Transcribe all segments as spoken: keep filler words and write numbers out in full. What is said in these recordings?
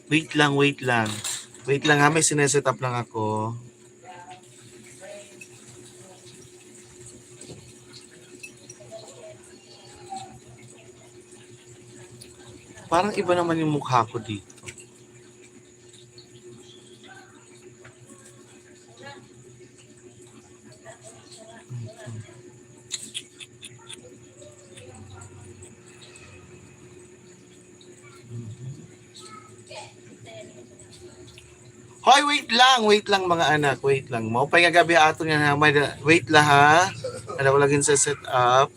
Wait lang, wait lang. Wait lang ha, may sineset up lang ako. Parang iba naman yung mukha ko dito. Hoy, wait lang, wait lang, mga anak, wait lang. Maupay nga gab-i aton nga, wait la ha. Ano ko lagi sa set up.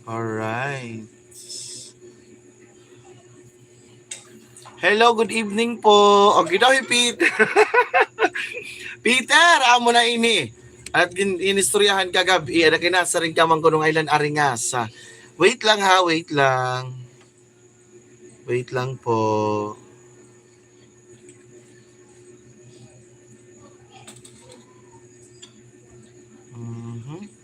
Alright. Hello, good evening po. Okay daw hi Peter. Peter, amo na ini. At gin-, inistoryahan ka gab-i, ada kay nasa rin ka man kunong island aringasa. Wait lang ha, wait lang. Wait lang po. Mhm.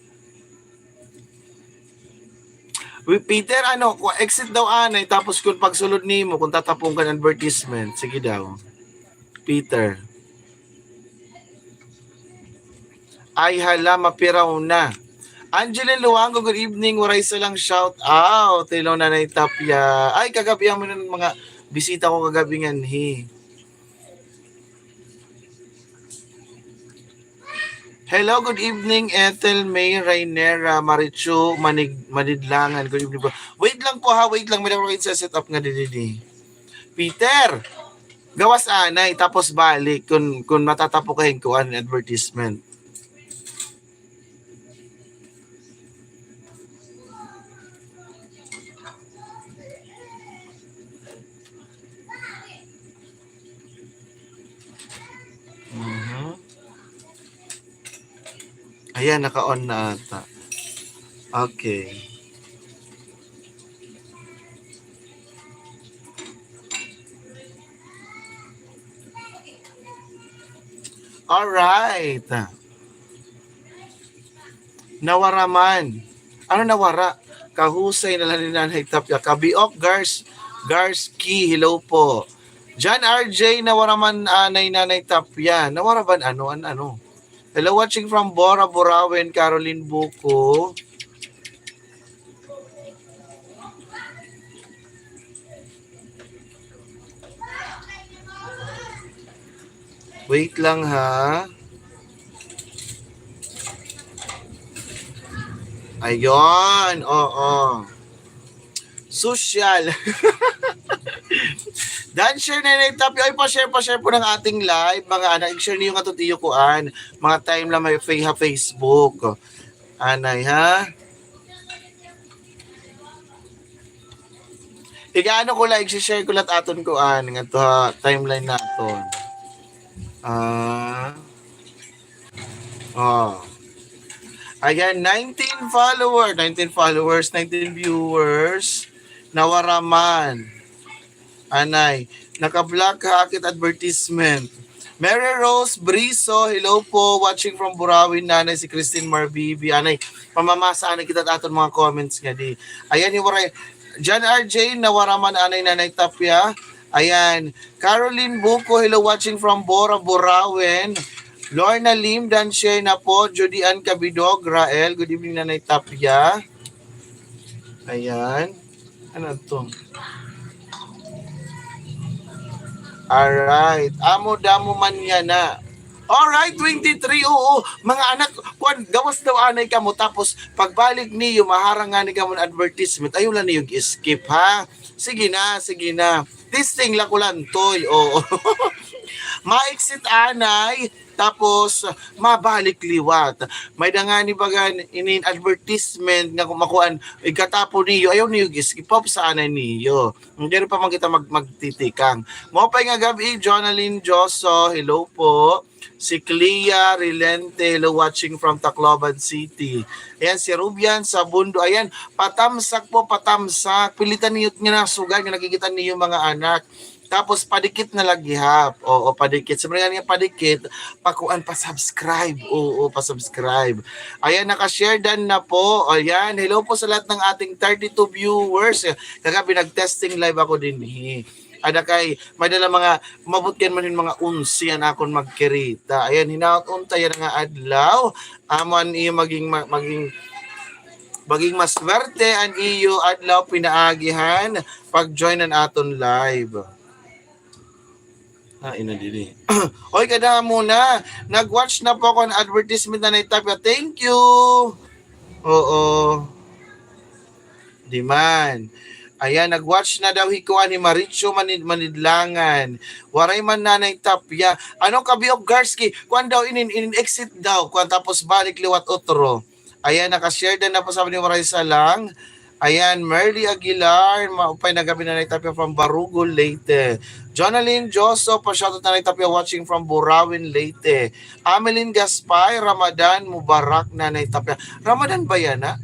Uy, Peter, ano, ku-, exit daw anay, tapos kung pagsulod nimo, kung tatapon ka ng advertisement, sige daw. Peter. Ay, hala, mapiraw na. Angeline Luango, good evening. Waray sa lang shout out. Hello, Nanay Tapia. Ay, kagabi mo ng mga bisita ko kagabi nganhi. Hello, good evening, Ethel May Rainera, Marichu, Manig-, Manidlangan. Good evening po. Wait lang po ha, wait lang. May nakaroon sa set up nga didi. Peter, gawas anay, tapos balik kung, kung matatapo ka hin kuan, advertisement. Mhm. Ayan, naka-on na ata. Okay. Alright. Nawara man. Ano nawara? Kahusay na lang ni Nanay Tapia. Kabiok, Gars, Garski, hello po. John R J, nawara man anay Nanay Tapia. Nawara ba ano, an-, ano? Hello, watching from Bora, Burauen, Caroline Buko. Wait lang, ha. Ayun, oo. Sosyal. Dan share na yung tapi. Ay, pa-share, pa-share po ng ating live, mga anak. I-share niyo nga to, tiyo kuan. Mga time lang may fa-, ha Facebook. Anay, ha? Igaano ko la, i-share ko la aton kuan, ngadto ha timeline naton. Ah. Oh. Ayan, nineteen follower, nineteen followers, nineteen viewers. Nawara man. Anay, naka-block ha akit advertisement. Mary Rose Briso, hello po, watching from Burauen, nanay si Christine Marbibi. Anay, pamamasa anay kita aton mga comments ngadi. Ayan, hi waray. John R J, nawara man anay Nanay Tapia. Ayan, Caroline Buko, hello, watching from Bora, Burauen. Lorna Lim, dan share na po. Judy Ann Cabidog, Rael, good evening, Nanay Tapia. Ayan. Ano to? Alright. Amo damo man yana. Alright, twenty-three. Oo, mga anak, kuan, gawas daw anay kamo. Tapos, pagbalik niyo, maharang ngani kamo ng advertisement. Ayaw la niyo skip, ha? Sige na, sige na. Testing la ko lantoy. Oo. Ma-exit anay, tapos mabalik liwat. May da ngani baga inin advertisement nga kung makuan, igkatapo niyo, ayaw niyo gis-, ipaubsa anay niyo. Diri pa man kita mag-, magtitikang. Maupay nga gab-i, Jonalyn Joso, hello po. Si Clea Rilente, hello, watching from Tacloban City. Ayan, si Rubian Sabundo. Ayan, patamsak po, patamsak. Pilitan niyo nga nasugad nga nakikita niyo mga anak. Tapos padikit na lagi ha. Oo, padikit. Sa mga nga padikit, pakuan, pa-subscribe. Oo, pa-subscribe. Ayan, naka-share dan na po. Ayan, hello po sa lahat ng ating thirty-two viewers. Kagabi nag-testing live ako dinhi. Ada kay, may dala mga, umabot kan man hin mga onse an akon magkirita. Ayan, hinaot unta yana nga adlaw. Amo an iyo maging ma-, maging, maging maswerte an iyo adlaw pinaagi han pag-join han aton live. Ah, ina didi. Oy, kadamo na. Nag-watch na po ako ng advertisement, Nanay Tapia. Thank you. Oo. Di man. Ayan, nag-watch na daw hi kuan, hi Maricho Manid-, Manidlangan. Waray man, Nanay Tapia. Ano, kabiok Garski? Kuan daw, inin, inin exit daw. Kuan, tapos balik liwat otro. Ayan, naka-share din na po, sabi ni Waray Salang. Ayan, Merly Aguilar, maupay na gabi, Nanay Tapia from Barugol, Leyte. Jonalyn Joso, pa-shoutout, Nanay Tapia, watching from Burauen, Leyte. Amelin Gaspay, Ramadan Mubarak, Nanay Tapia. Ramadan ba yana?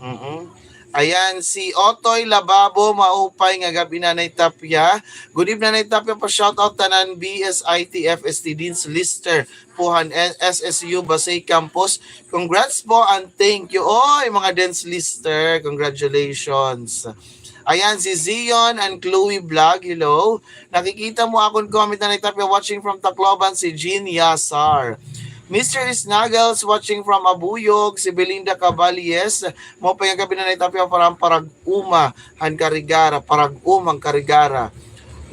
Mm-mm. Ayan, si Otoy Lababo, maupay nga gab-i, Nanay Tapia. Good evening, Nanay Tapia, pa-shoutout tanan B S I T F S T Dean's Lister po han S S U Basey Campus. Congrats po and thank you. Oy, mga Dean's Lister, congratulations. Ayan, si Zion and Chloe Vlog, hello. Nakikita mo akon comment, Nanay Tapia, watching from Tacloban, si Jean Yasar. Mister Snuggles, watching from Abuyog, si Belinda Caballes, maupay nga gab-i, Nanay Tapia, from Parag-uma han Carigara, Parag-uma han Carigara.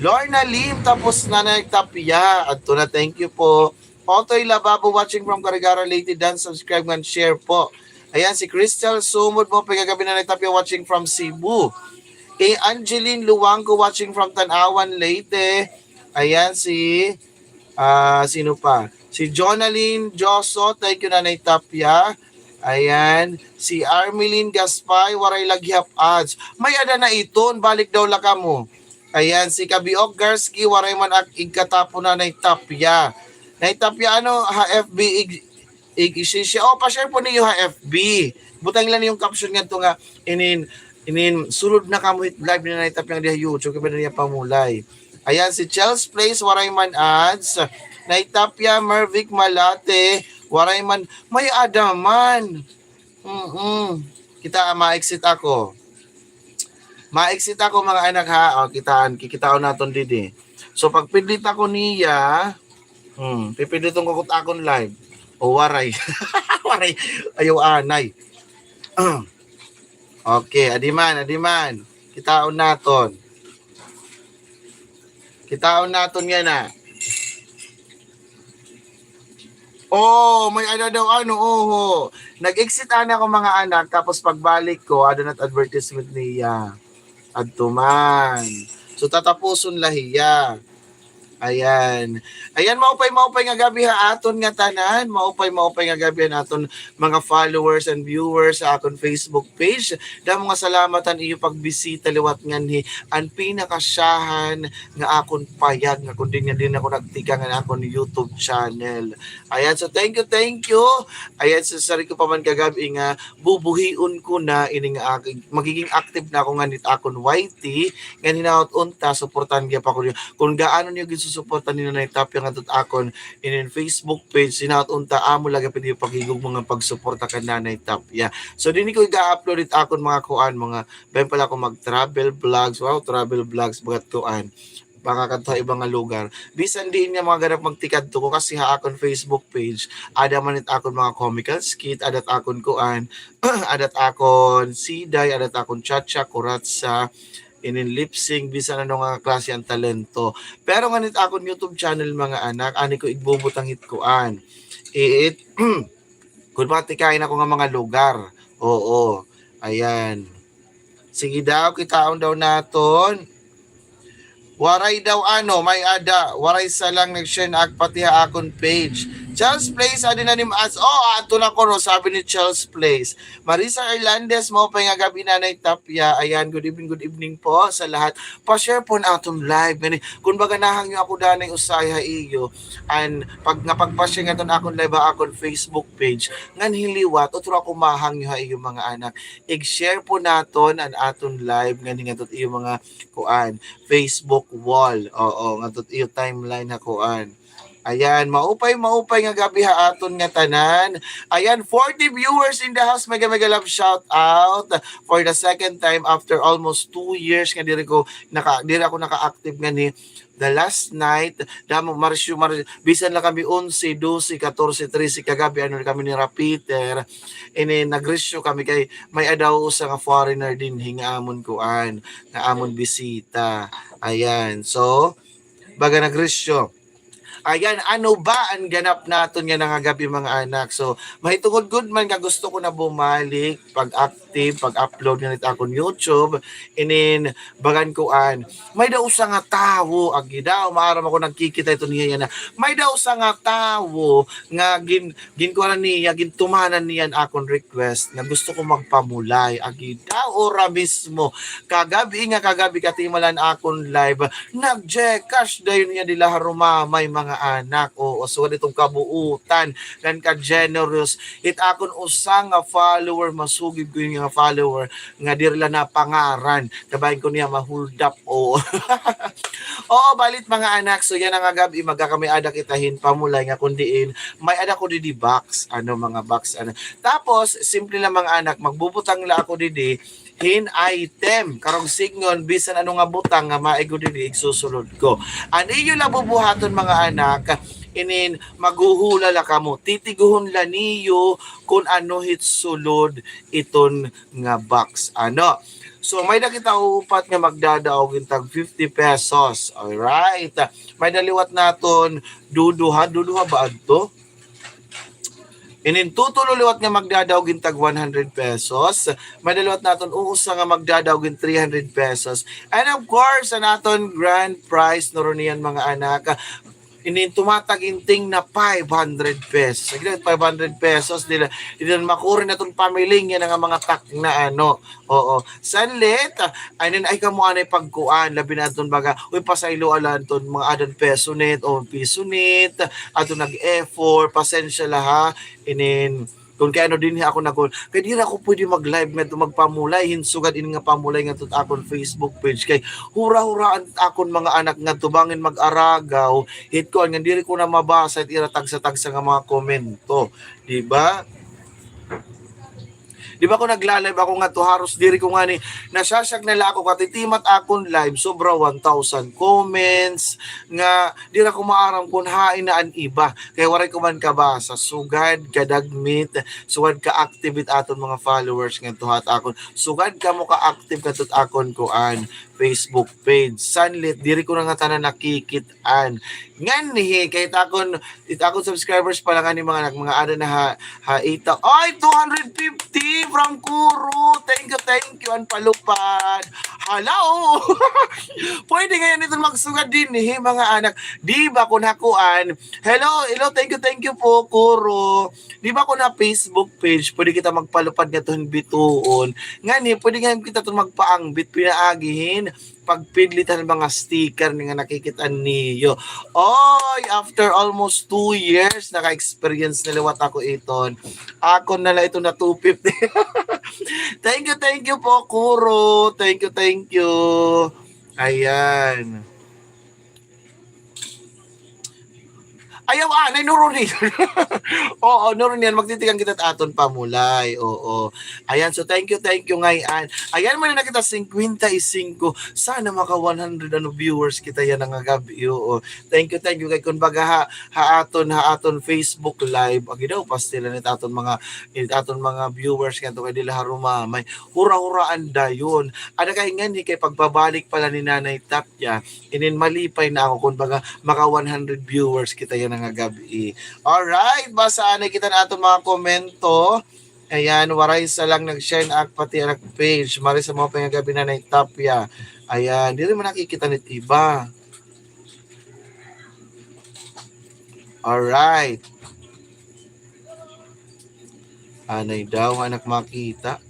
Lorna Lim, tapos Nanay Tapia, adto na, thank you po. Otoy Lababo, watching from Carigara, Leyte, dan subscribe ngan share po. Ayan, si Crystal Sumod, maupay nga gab-i, Nanay Tapia, watching from Cebu. Eh, Angeline Luwangco, watching from Tanauan, Leyte. Ayan, si, ah, sino pa? Si Jonalyn Joso, thank you, Nanay Tapia. Ayan, si Armelin Gaspay, waray lagi hap ads. May-ada na iton, balik daw la kamo. Ayan, si Kabiok Garski, waray man ak igkatapo, Nanay Tapia. Nay Tapia, ano, ha F B, ig-, ig-, isi-share. Oh, pa-share po niyo ha F B. Butang la niyo caption ngadto nga, inin, inin, sulod na kamo hit live ni Nanay Tapia nga diha YouTube, kay ba niya pamulay. Ayan, si Chels Place, waray man ads. Nay Tapia, Mervic Malate, waray man, may-ada man. Mm-mm. Kita, ma-exit ako. Ma-exit ako, mga anak, ha? O, kitaan, kikitaon naton didi. So, pagpindit ako niya, hmm, pipinditon ko kut akon live. O, waray. Waray. Ayaw anay. Okay, adi man, adi man. Kitaon naton. Kitaon naton yana. Oh, may-ada daw ano, oho. Nag-exit anay ako, mga anak, tapos pagbalik ko, ada na't advertisement niya. Adto man. So, tatapuson la hiya. Ayan. Ayan, maupay, maupay nga gab-i ha aton nga tanan. Maupay, maupay nga gab-i ha aton mga followers and viewers sa akon Facebook page. Damo nga salamat han iyo pagbisita liwat nganhi an pinakasyahan nga akon payag nga kon diin nga diin ako nagtikang an akon YouTube channel. Ayan, so thank you, thank you. Ayan, so sari ko pa man kagab-i nga bubuhion ko na ini nga ak-, magiging active na ako nganhi hit akon Y T, ngan hinaot unta, suportahan gihap ako niyo. Kon gaano niyo ginsusuporta ni Nanay Tapia ngadto hit akon inin Facebook page, hinaot unta, amo la gihap it iyo paghigugma nga pagsuporta kan Nanay Tapia. So, dinhi ko iga-upload it akon mga kuan, mga, bangin pa la ako mag-travel vlogs, wow, travel vlogs, bagat kuan. Mga kadto ha iba nga lugar. Bisan diin nga mga ganap magtikadto ko kasi ha akon Facebook page, ada man it akon mga comical skit, ada it akon kuan, ada it akon siday, ada it akon cha-cha, kuratsa, inin lip sync, bisan ano nga klase an talento. Pero nganhi it akon YouTube channel, mga anak, ani ko igbubutang hit kuan. It, kun matikain ako nga mga lugar. Oo. Ayan. Sige daw, kitaon daw naton. Waray daw ano, may-ada, waray sa lang nag-share na ak pati ha akon page. Charles Place, adi na ni Maas. Oh, ato na ko, no, sabi ni Charles Place. Marisa Hernandez, maupay nga gab-i, Nanay Tapia. Ayan, good evening, good evening po sa lahat. Pa-share po an aton live. Ngani, kun baga nahangyo ako danay usahay ha iyo. And pag, nga pagpa-share ngadton akon live ha akon Facebook page. Ngan hiliwat, utro ako mahangyo ha iyo mga anak. Ig-share po naton an aton live. Ngani ngadto iyo mga kuan, Facebook wall. Oo, ngadto iyo timeline ha kuan. Ayan, maupay, maupay nga gab-i ha aton nga tanan. Ayan, forty viewers in the house. Mega, mega love shout out for the second time after almost two years nga diri ko naka, diri ako naka-active ngani. The last night, damo, marisyo, marisyo, bisan lang kami onse, dose, katorse, trese kagab-i, ano kami nira Peter. Ini, nagrisyo kami kay may-ada daw usa nga foreigner dinhi nga amon kuan, nga amon bisita. Ayan. So, baga nagrisyo. Ayan, ano ba an ganap naton yana nga gab-i, mga anak? So, mahitungod gud man nga gusto ko na bumalik, pag-active, pag-upload nganhi hit akon YouTube, inin, bagan kuan. May-ada usa nga tawo, agi daw, maaram ako nagkikita ito niya yana. May-ada usa nga tawo nga gin-, ginkuanan niya, gintumanan niya an akon request nga gusto ko magpamulay. Agi daw, ora mismo. Kagab-i nga kagab-i, katimalan akon live. Nag-GCash dayon niya dida ha Rumamay, mga anak. Oo, sugad iton kabuutan ngan ka-generous. It akon usa nga follower, masugid ko ini nga follower, nga diri la napangaran. Kay bangin ko niya ma-hold up. Oo. Oo, bali it mga anak. So, yana nga gab-i, magkakamay-ada kita hin pamulay nga kun diin may-ada ko didi box. Ano, mga box, ano. Tapos, simple lang, mga anak, magbubutang la ako didi hin item. Karuyag sidngon, bisan ano nga butang nga maigo didi, igsusulod ko. An iyo la bubuhaton, mga anak, inin, maghuhula la kamo. Titiguhon la niyo kun ano hit sulod iton nga box. Ano? So, may-ada kita upat nga magdadaog hin tag fifty pesos. Alright. May-ada liwat naton duduha. Duduha ba adto? Inin tutulo liwat nga magdadaog hin tag one hundred pesos. May-ada liwat naton usa nga magdadaog hin three hundred pesos. And of course, an aton grand prize, nuruniyan, mga anak, inin tumatag hin tingna five hundred pesos. Sige, five hundred pesos, diri la, diri la makuri an aton pamiling yana nga mga takna, ano. Oo. Sanlit, ah, ay, nin, ay, kamo anay pagkuan, labi na adton baga, uy, pasayloa la adton mga adan peso nit, o piso nit, adton nag-effort, pasensya la ha, inin, kun kay ano dinhi ako nagkuan, kay diri ako pwede mag-live ngadto magpamulay, hin sugad ini nga pamulay ngadto ha akon Facebook page, kay hura-huraan akon mga anak ngadto bangin mag-aragaw, hit kuan nga diri ko na mabasa it ira tagsa-tagsa nga mga komento, di ba? Di ba kun nagla-live ako ngadto, haros diri ko ngani, nasasyak na la ako, katitimat akon live, sobra one thousand comments, nga diri ko maaram kun hain na an iba. Kay waray ko man kabasa, sugad kadagmit, sugad ka-active it aton mga followers ngadto ha akon. Sugad kamo ka-active ngadto ha akon kuan, Facebook page. Sanlit, diri ko na ngatanan nakikit-an. Nganhi, kay it akon, it akon subscribers pa la ngani mga anak, mga ada na ha, ha ita. Ay, two hundred fifty from Kuro. Thank you, thank you, an palupad. Hello! Pwede ngay-an iton magsugad dinhi, mga anak. Di ba kun ha kuan? Hello, hello, thank you, thank you po, Kuro. Di ba kun ha Facebook page, pwede kita magpalupad ngadto hin bituon. Nganhi, pwede ngay-an kita iton magpaangbit pinaagi hin pagpidlit han mga sticker nga nakikit-an niyo. Oy, after almost two years, naka-experience na liwat ako iton. Akon na la iton na two fifty. Thank you, thank you po, Kuro. Thank you, thank you. Ayan. Ayaw anay, nuruniyan. Oo, nuruniyan, magtitikan kita it aton pamulay. Oo. Ayan, so thank you, thank you ngay-an. Ayan, may-ada na kita singkwenta y singko. Sana maka one hundred ano viewers kita yana nga gab-i. Oo. Thank you, thank you. Kay kun baga ha, ha aton, ha aton Facebook Live, agi daw, pastilan it aton mga, it aton mga viewers ngadto kay diri la ha Rumamay. Hura-huraan dayon. Ada kay nganhi kay pagbabalik pa la ni Nanay Tapia. Inin malipay na ako kun baga maka one hundred viewers kita yana nga gab-i. Alright, basa anay kita an aton mga komento. Ayan, waray sa lang nag-share na ak pati an ak page. Mari sa mga pangagabi na Nanay Tapia. Ayan, diri man nakikita nit iba. Alright. Anay daw, anak makita.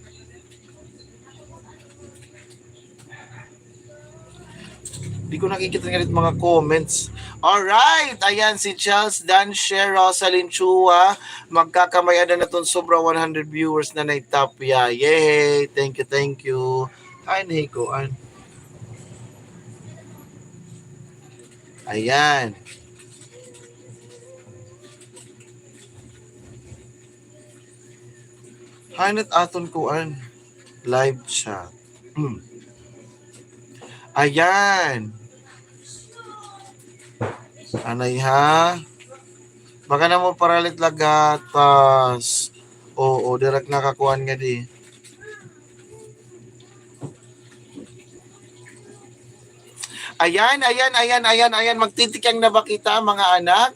Di ko nakikita nga dito mga comments. Alright! Ayan si Charles Dan Share, Rosalyn Chua. Magkakamay-ada na ton sobra one hundred viewers na naitapya. Yay! Thank you, thank you. Ay, nahikuan. Ayan. Hanat aton kuan. Live chat. Hmm. Ayan. Anay ha? Baka na mo paralit lagatas. Oo, direk nakakuan nga di. Ayan, ayan, ayan, ayan, ayan. Magtitikang na ba kita, mga anak?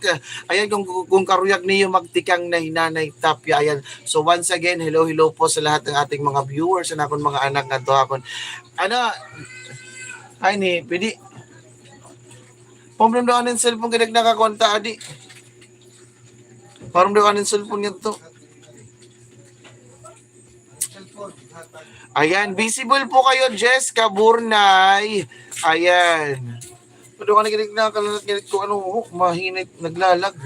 Ayan, kung, kung karuyag niyo magtikang na hi Nanay Tapya. Ayan. So, once again, hello, hello po sa lahat ng ating mga viewers, sa akon mga anak nga to, akon. Ano? Ay, ni, pwede. Problem daw ang cellphone, kaya nagkakakonta, adi. Parang daw ang cellphone niya to. Ayan, visible po kayo, Jess Kaburnay. Ayan. Pero ka nakinig na, kalanat ngirit ko, ano, oh, mahinit, naglalag.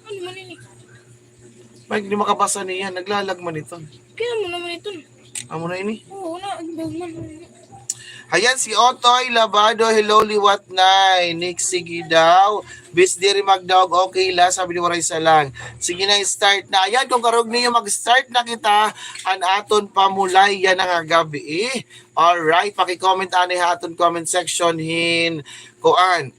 Ano man ini? Mike, di makabasa niya, naglalag man ito. Kaya mo naman ito. Amo na ini? Oo, na, ang daw man. Ayan, si Otoy Labado, hello, liwat nay. Nick, sige daw. Bis diri magdaog, okay la, sabi ni Waray Salang. Sige na, start na. Ayan, kung karog niyo, mag-start na kita. An aton pamulay, yan ang gabi, eh. Alright, paki-comment anay ha aton comment section hin, kuan.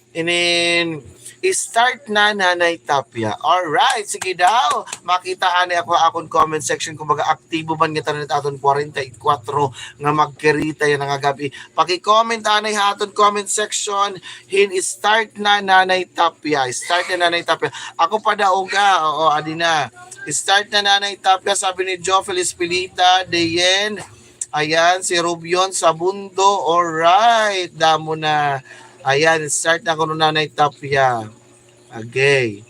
Inin, start na, Nanay Tapya. Alright, sige daw. Makita anay ako ha akon comment section. Kumbaga, aktibo man ngatanan it aton kwarenta y kwatro nga magkirita yana nga gab-i. Paki-comment anay ha aton comment section. Hin start na, Nanay Tapya. Start na, Nanay Tapya. Ako pa daw, ga. Oo, adi na. Start na, Nanay Tapya, sabi ni Jovel Espilita, Deyen. Ayan, si Rubion Sabundo. Alright, damo na. Ayan, start na kuno, Nanay Tapya. Okay.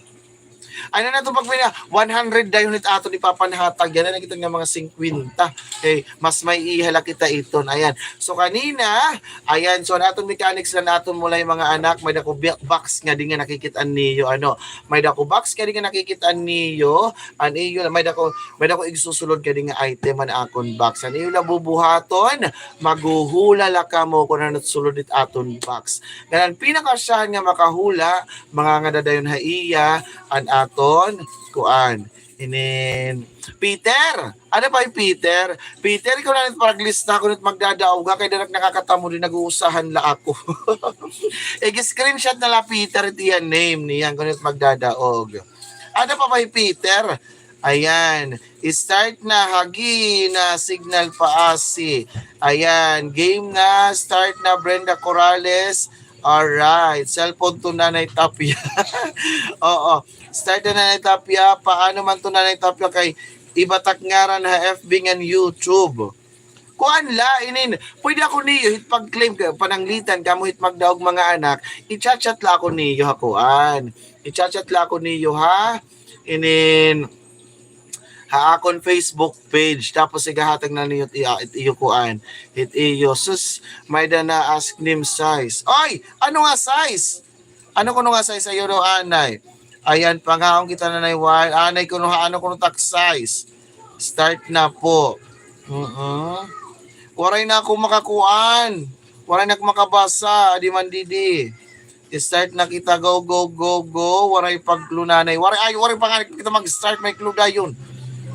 Ano na ito pag may na, one hundred dayon it aton ipapanhatag. Yana na kita nga mga singkwenta. Okay, mas may ihala kita iton. Ayan. So, kanina, ayan, so, an aton mechanics la, an aton mulay mga anak, may-ada ko bi-, box ngadi nga nakikit-an niyo, ano, may-ada ko box ngadi nga nakikit-an niyo, an iyo, may-ada ko, may-ada ko igsusulod ngadi nga item an akon box. An iyo la bubuhaton, maghuhula la kamo kon ano it sulod it aton box. Ngan an pinakasyahan nga makahula, mangangada dayon ha iya, an aton, kuan, inin, Peter! Ano pa hi Peter? Peter, ikaw na it paglista kon ano it magdadaog ha, kay diri ak nakakatamo, di nag-uusahan la ako. Ig-screenshot na la, Peter, it iya name niyan kon ano it magdadaog. Ano pa ba hi Peter? Ayan. Start na, hagi na, signal pa asi. Ayan. Game na, start na, Brenda Corrales. Alright. Cellphone to Nanay Tapya. Oo. Start na, Nanay Tapya. Paano man to, Nanay Tapya, kay iba tak ngaran ha F B ngan YouTube. Kuan la, inin, pwede ako niyo hit pag-claim, kay pananglitan kamo hit magdaog mga anak, i-chat-chat la ako niyo ha kuan. I-chat-chat la ako niyo ha, inin, ha akon Facebook page. Tapos igahatag na niyo it, it iyo kuan, it iyo. Sus, may-ada na ask nim size. Oy, ano nga size? Ano kuno nga size iyo daw anay? Ayan, pangaon kita, Nanay Juan. Anay kuno ha, ano kuno tak size? Start na po. Mm-mm. Waray na ako makakuan. Waray na ako makabasa. Adi man didi. Start na kita. Go, go, go, go. Waray pag-clue, Nanay. Waray, ay, waray pa nga kita mag-start. May clue dayon.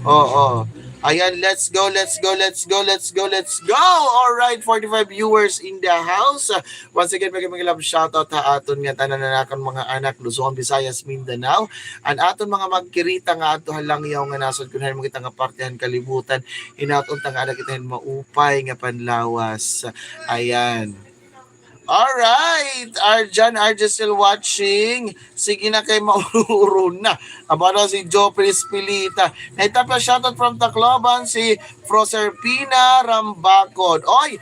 Oo. Ayan, let's go, let's go, let's go, let's go, let's go. All right, forty-five viewers in the house. Once again, mega, mega love shoutout ha aton nga tanan nga mga anak, Luzon, Visayas, Mindanao. An aton mga magkirita nga adto ha langyaw nga nasod kun hain man kita nga parte han kalibutan, hinaot unta nga ada kita hin maupay nga panlawas. Ayan. Alright, Arjan, Arjan still watching. Sige na kay mauro na. Aba daw si Joe Felispilita. Naitapya, shoutout from Tacloban, si Proserpina Rambacod. Oy,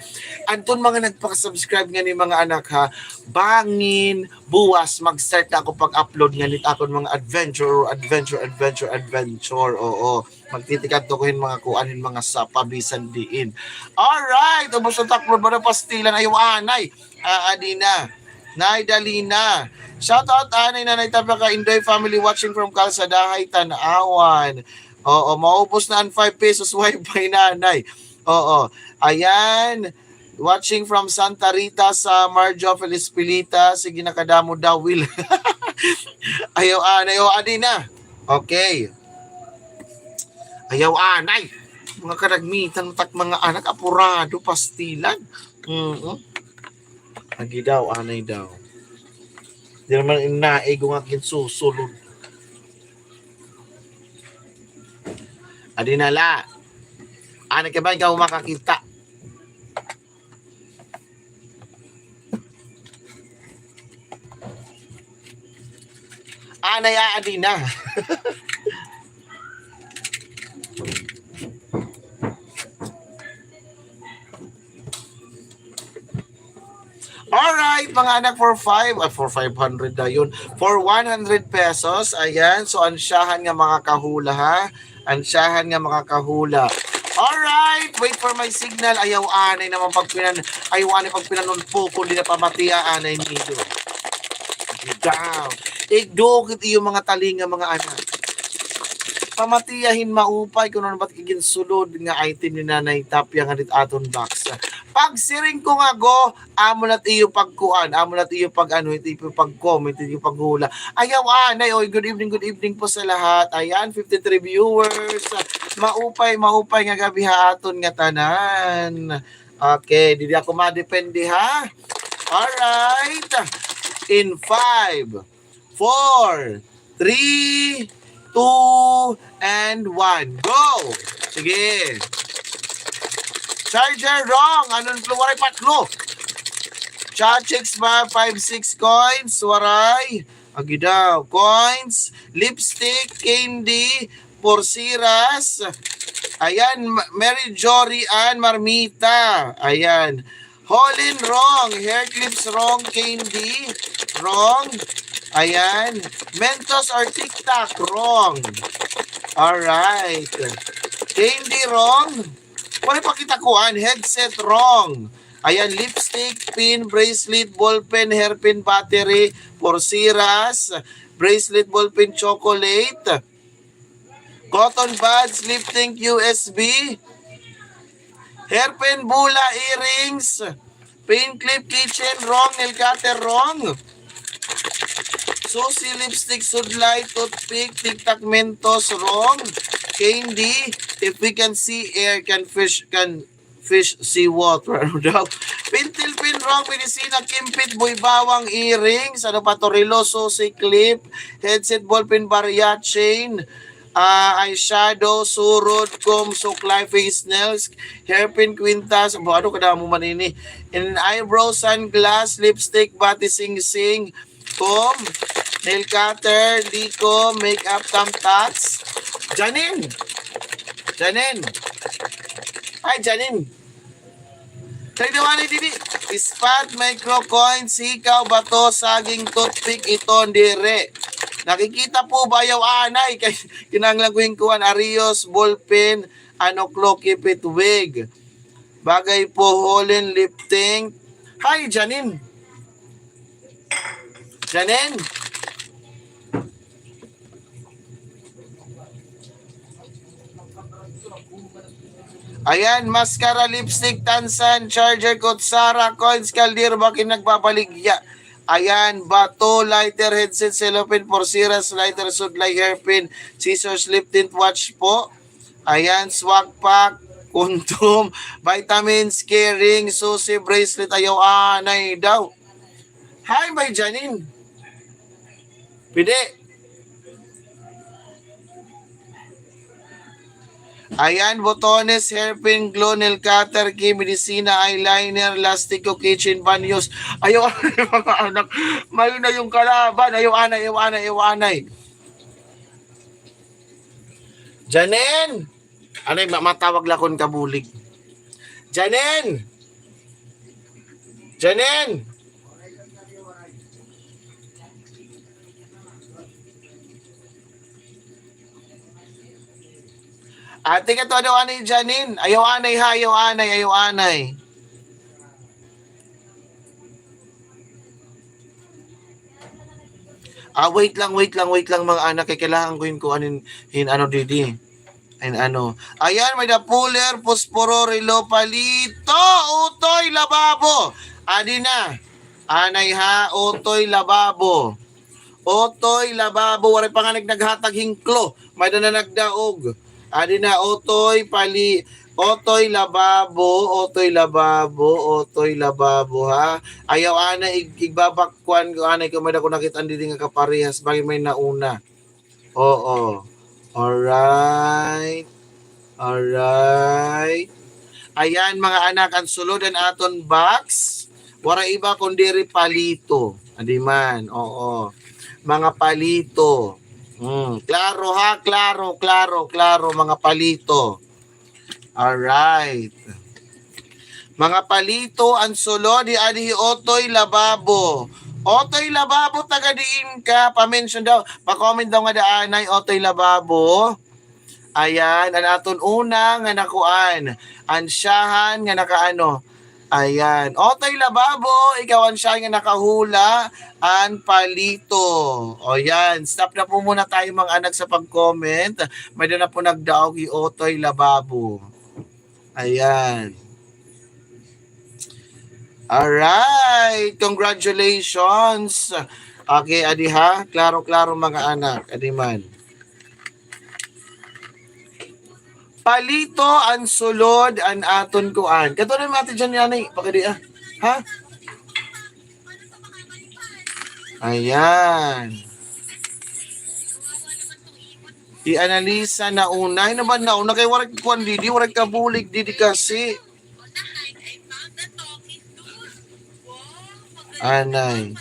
adton mga nagpaka-subscribe ngani mga anak ha. Bangin, buwas, mag-start na ako pag-upload nganit akon mga adventure, adventure, adventure, adventure. Oo. Magtitikadto ko hin mga kuan, hin mga sapa bisan diin. Alright, ubos na takbo ba na pastilan? Ayaw anay. Ah, adi na. Nay Dalina. Shout out anay Nanay Tapia ka Indoy family watching from Calzadahay, Tanauan. Oo, maubos na an five pesos wifi nanay. Oo. Ayan. Watching from Santa Rita sa Marjo Felispilita. Sige na kadamo daw, Will. Ayaw anay. O, adi na. Okay. Ayaw anay. Mga karagmitan tak mga anak, apurado, pastilan. Mm-mm. Agi daw, anay daw. Di naman inaig nga ginsusulod. Adi na la. Anay ka ba, ikaw makakita. Anay, adi na. Alright, mga anak, for five, ah, for five hundred na yun. For one hundred pesos, ayan. So, ansyahan nga makakahula, ha? Ansyahan nga makakahula. Alright, wait for my signal. Ayaw anay naman pagpinan-, ayaw anay pagpinanunpokon, di na pamatia anay niyo. Down. Igdukit iyo mga talinga, mga anak. Pamatia hin maupay kun ano ba it ginsulod nga item ni Nanay Tapia nga didto aton box. Pagsiring ko nga go, amo na it iyo pagkuan, amo na it iyo pag-ano, it iyo pag-comment, it iyo paghula. Ayaw anay, oy, good evening, good evening po sa lahat. Ayan, fifty-three viewers. Maupay, maupay nga gab-i ha aton nga tanan. Okay, didi ako madepende, ha? Alright. In five, four, three, two, and one. Go! Sige. Charger wrong. Anong clue? Waray pa clue. Chachicks ba? Five, six coins. Waray. Agi daw. Coins, lipstick, candy, pursiras. Ayan, Ma-, Mary Jory Ann Marmita. Ayan. Holin, wrong. Hair clips, wrong. Candy, wrong. Ayan. Mentos or Tic Tac, wrong. Alright. Candy, wrong. Waray pa kita kuan. Headset, wrong. Ayan, lipstick, pin, bracelet, ballpen, hairpin, battery, pursiras, bracelet, ballpen, chocolate. Cotton buds, lip tint, U S B, hairpin, bola, earrings, pin clip, keychain, wrong, nail cutter, wrong. Susi, lipstick, sudlay, toothpick, Tic Tac, Mentos, wrong. Candy, if we can see air, can fish, can fish, sea water. Ano daw? Pentel pen, wrong. Medisina, kimpit, buy bawang, earrings. Ano pa to? Relo, susi, clip, headset, ballpen, barya, chain, ah, eyeshadow, surod, comb, suklay, face, nails, hairpin, kwintas. Aba, ano kadamo man ini? In eyebrow, sunglass, lipstick, bati, singsing, comb, nail cutter, liko, makeup, thumbtacks. Janine! Janine! Ay, Janine! Kay daw anay didi. Spot, micro coins, sikaw, bato, saging, toothpick, iton, diri. Nakikita po ba? Ayaw anay. Kay kinahanglan ko hin kuan, arios, ballpen, ano, clock, kipit, wig. Bagay po, Holin, lip tint. Hi, Janine. Janine. Ayan, mascara, lipstick, tansan, charger, kutsara, coins, kaldero, bakin, nagbabaligya. Ayan, bato, lighter, headset, cellophane, pursiras, lighter, sudlay, hairpin, scissors, lip tint, watch po. Ayan, swag pack, condom, vitamins, keyring, susi, bracelet, ayaw anay daw. Hi, Bay Janine. Pwede. Ayan, botones, hairpin, glue, nail cutter, key, medisina, eyeliner, lastico, kitchen, banyos. Ayaw anay, mga anak. May na yung kalaban. Ayaw anay, ayaw anay, ayaw anay. Janine! Anay, ma-, matawag la kon kabulig. Janine! Janine! Ate ka to, ano, anay, Janine? Ayaw anay, ha? Ayaw anay, ayaw anay. Ah, wait lang, wait lang, wait lang, mga anak. Kay kailangan ko yun kung ano yun, yun, ano, didi. Yun, ano. Ayan, may da puller, posporo, relo, palito, utoy, lababo. Adi na. Anay, ha, utoy, lababo. Utoy, lababo. Waray pa nga nag-, naghatag hin clue. May da na nagdaog. Adi na, utoy, pali-, utoy, lababo, utoy, lababo, utoy, lababo, ha. Ayaw anay ig-, igbabakwan ko anay kay may da ko nakit-an didi nga kaparehas, bangin may nauna. Oo. Alright. Alright. Ayan, mga anak, an sulod han aton box. Waray iba kun diri palito. Adi man, oo. Mga palito. Hmm, klaro ha, klaro, klaro, klaro, mga palito. Alright. Mga palito, an sulod, hi adi hi Otoy Lababo. Otoy Lababo, taga diin ka? Pa-mention daw, pa-comment daw ngada anay, Otoy Lababo. Ayan, an aton una nga nakuan. An syahan nga nakaano. Ayan. Otoy Lababo, ikaw an syahan nga nakahula, an palito. O yan, stop na po muna tayo, mga anak, sa pag-comment. May da na po nagdaog hi Otoy Lababo. Ayan. Alright, congratulations. Okay, adi ha. Klaro-klaro, mga anak. Adi man. Palito an sulod an aton kuan. Kato na, Ate Jan, yan, eh. Pagkadi, ah. Ha? Ayan. Hi Analisa nauna. Ay, naman nauna. Kay waray kuan didi, waray kabulig didi kasi. Anay.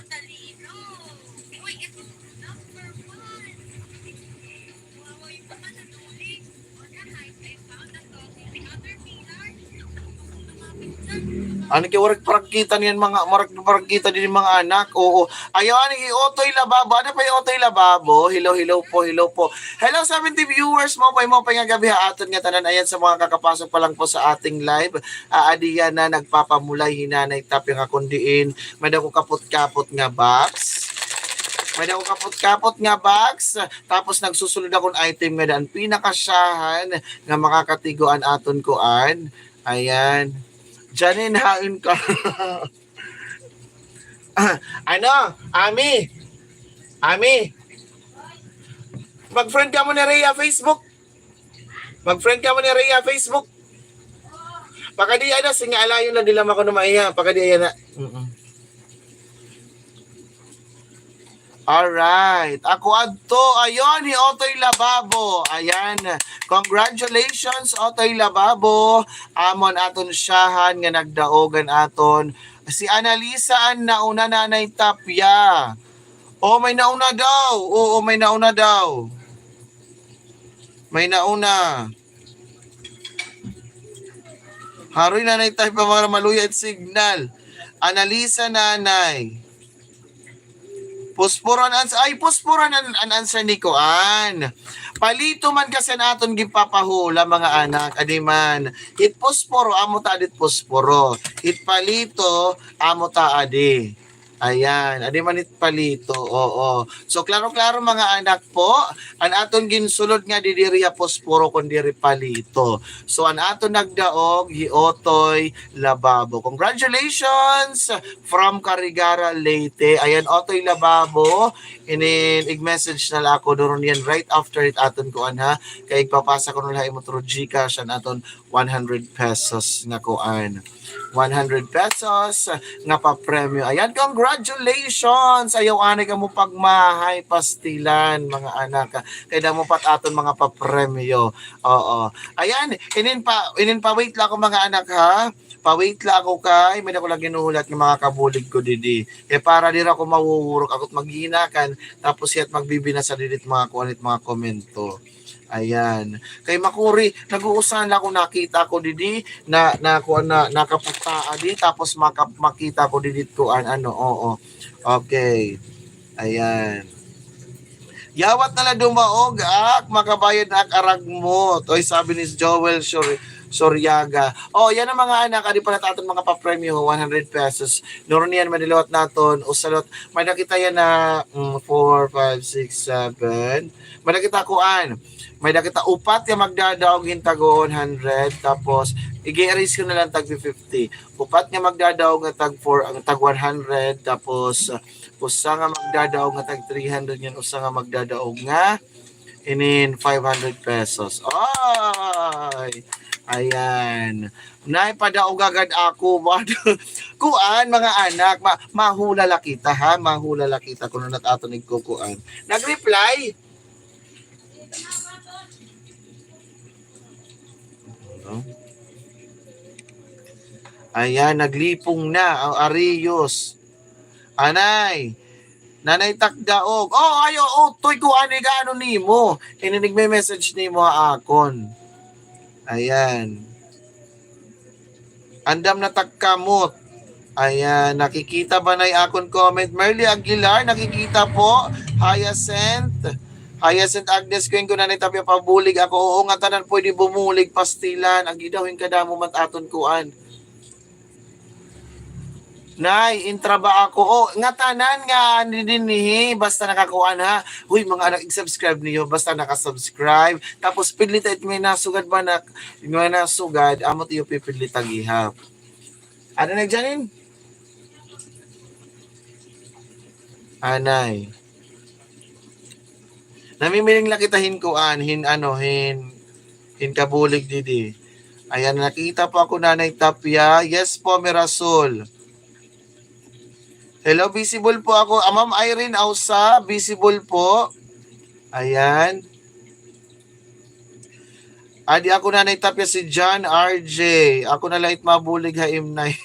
Ano kay waray paragkita niyan, mga, waray paragkita din, mga anak. Oo. Ayaw, ani, hi Otoy Lababo. Ano pa hi Otoy Lababo? Hello, hello po, hello po. Hello, seventy viewers. Maupay, maupay nga gab-i ha aton ngatanan. Ayan, sa mga kakapasok pa lang po sa ating live. Aadi yana nagpapamulay hi Nanay Tapya nga kun diin may da ko kapot-kapot nga box. May da ko kapot-kapot nga box. Tapos nagsusulod akon item nga daan pinakasyahan nga makakatigo an aton kuan. Ayan. Janine, hain ka. Ano? Ami. Ami. Mag-friend kamo ni Rhea Facebook. Mag-friend kamo ni Rhea Facebook. Pakadi ay na, singa alayon na, diri la man kuno maiha. Pakadi ay na. Mm-mm. Alright. Ako adto, ayon, hi Otoy Lababo. Ayan. Congratulations, Otoy Lababo. Amo an aton syahan nga nagdaog an aton. Si Analisa an nauna, Nanay Tapya. O, may nauna daw. Oo, may nauna daw. May nauna. Haroy, Nanay Tapya, mga maluya it signal. Analisa, Nanay. Posporo an ans-, ay, posporo an, an answer ni kuan. Palito man kasi an aton ginpapahula, mga anak. Adi man. It posporo, amo ta adi it posporo. It palito, amo ta adi. Ayan, adi man it palito, oo. So, klaro-klaro, mga anak po, an aton ginsulod nga diri ha posporo kun diri palito. So, an aton nagdaog, hi Otoy Lababo. Congratulations from Carigara, Leyte. Ayan, Otoy Lababo, inin, ig-message na la ako, duron yan right after it aton kuan, ha. Kay igpapasa ko na la ha imo through GCash an aton one hundred pesos nga kuan. One hundred pesos nga papremyo. Ayan, congrats! Congratulations! Ayaw anay kamo pagmahay, pastilan, mga anak. Kay damo pa it aton mga papremyo. Oo. Ayan, inin pa, inin pa-wait la ako, mga anak, ha? Pa-wait la ako kay may-ada ko la ginuhulat nga mga kabulig ko didi. Kay para diri ako mawuwurog, ako it maghihinakan, tapos hiya it magbibinasa didi it mga kuan, it mga komento. Ayan. Kay makuri, nag-uusahan la ako, nakita ko didi, na, na, kuan, na, nakaputaa di, tapos maka-, makita ko didi, kuan, ano, oo. Okay. Ayan. Yawat na la dumaog, ak, makabayad na ak aragmot. Oy, sabi ni Joel Sor-, Soriaga. Oh, yana mga anak, adi pa la it aton mga papremyo, one hundred pesos. Nuro niyan, madilawat naton, usa lot, may-ada kita yana, mm, four, five, six, seven. May-ada kita kuan. May-ada kita upat nga magdadaog hin tag one hundred, tapos ig-erase ko na lang tag fifty. Upat nga magdadaog nga tag four, ang tag one hundred, tapos, uh, usa nga magdadaog nga tag three hundred, ngan usa nga magdadaog nga inin five hundred pesos. Oy! Ayan. Nay, padaog agad ako. Kuan, mga anak, ma-, mahula la kita, ha? Mahula la kita kun ano it aton igkukuan. Nag-reply? Ayan, naglipong na ang Arios. Anay, Nanay Takdaog. Oh, ayo, oh, toy ko ani gaano nimo. Ini nagme-message nimo ha akon. Ayan. Andam na tagkamot. Ayan, nakikita ba na yung akon comment? Merly Aguilar, nakikita po. Hyacinth. Hyacinth Agnes Queen, ko Nanay Tapia, pabulig ako. Oo, ngatanan pwede bumulig, pastilan. Agi daw, yung kadamo man aton kuan. Nay, intra ba ako? O, ngatanan nga, ni dinhi, basta nakakuan ha. Huy, mga anak, i-subscribe niyo, basta naka-subscribe. Tapos, pidlita it may nasugad ba na, may nasugad, amo tiyo pipidlita gihap. Ano na, Janine? Anay. Namimiling la kita hin kuan, hin ano, hin, hin kabulig didi. Ayan, nakita po ako, Nanay Tapia. Yes po, Mirasol. Hello, visible po ako. Ah, Ma'am Irene Ausa, visible po. Ayan. Adi ako, Nanay Tapia, si John R J. Ako na la it mabulig ha imnay.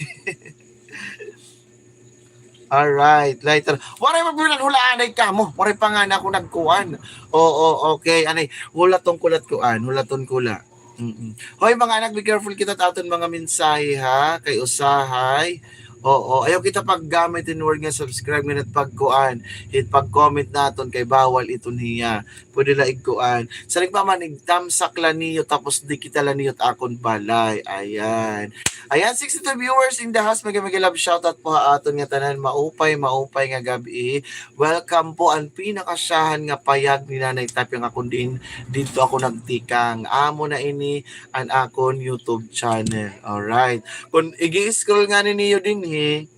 Alright, later. Waray man pinaghulaan ay kamo. Waray pa nga na ako nagkuan. Oo, okay. Anay, hulaton ko la it kuan. Hulaton ko la. Mm-mm. Hoy, mga anak, be careful kita ta aton mga mensahe, ha? Kay usahay. Oo, ayaw kita paggamit hin word nga subscribe, ngan it pagkuan, it pag-comment naton kay bawal iton hiya. Pwede la igkuan. Sa nagpaman, igtamsak la niyo, tapos dikita la niyo it akon balay. Ayan. Ayan, sixty-two viewers in the house. Mega, mega love shoutout po ha aton nga tanan. Maupay, maupay nga gab-i. Welcome po. An pinakasyahan nga payag ni Nanay Tapia nga kun diin didto ako nagtikang. Amo na ini an akon YouTube channel. Alright. Kun igi-scroll ngani niyo dinhi,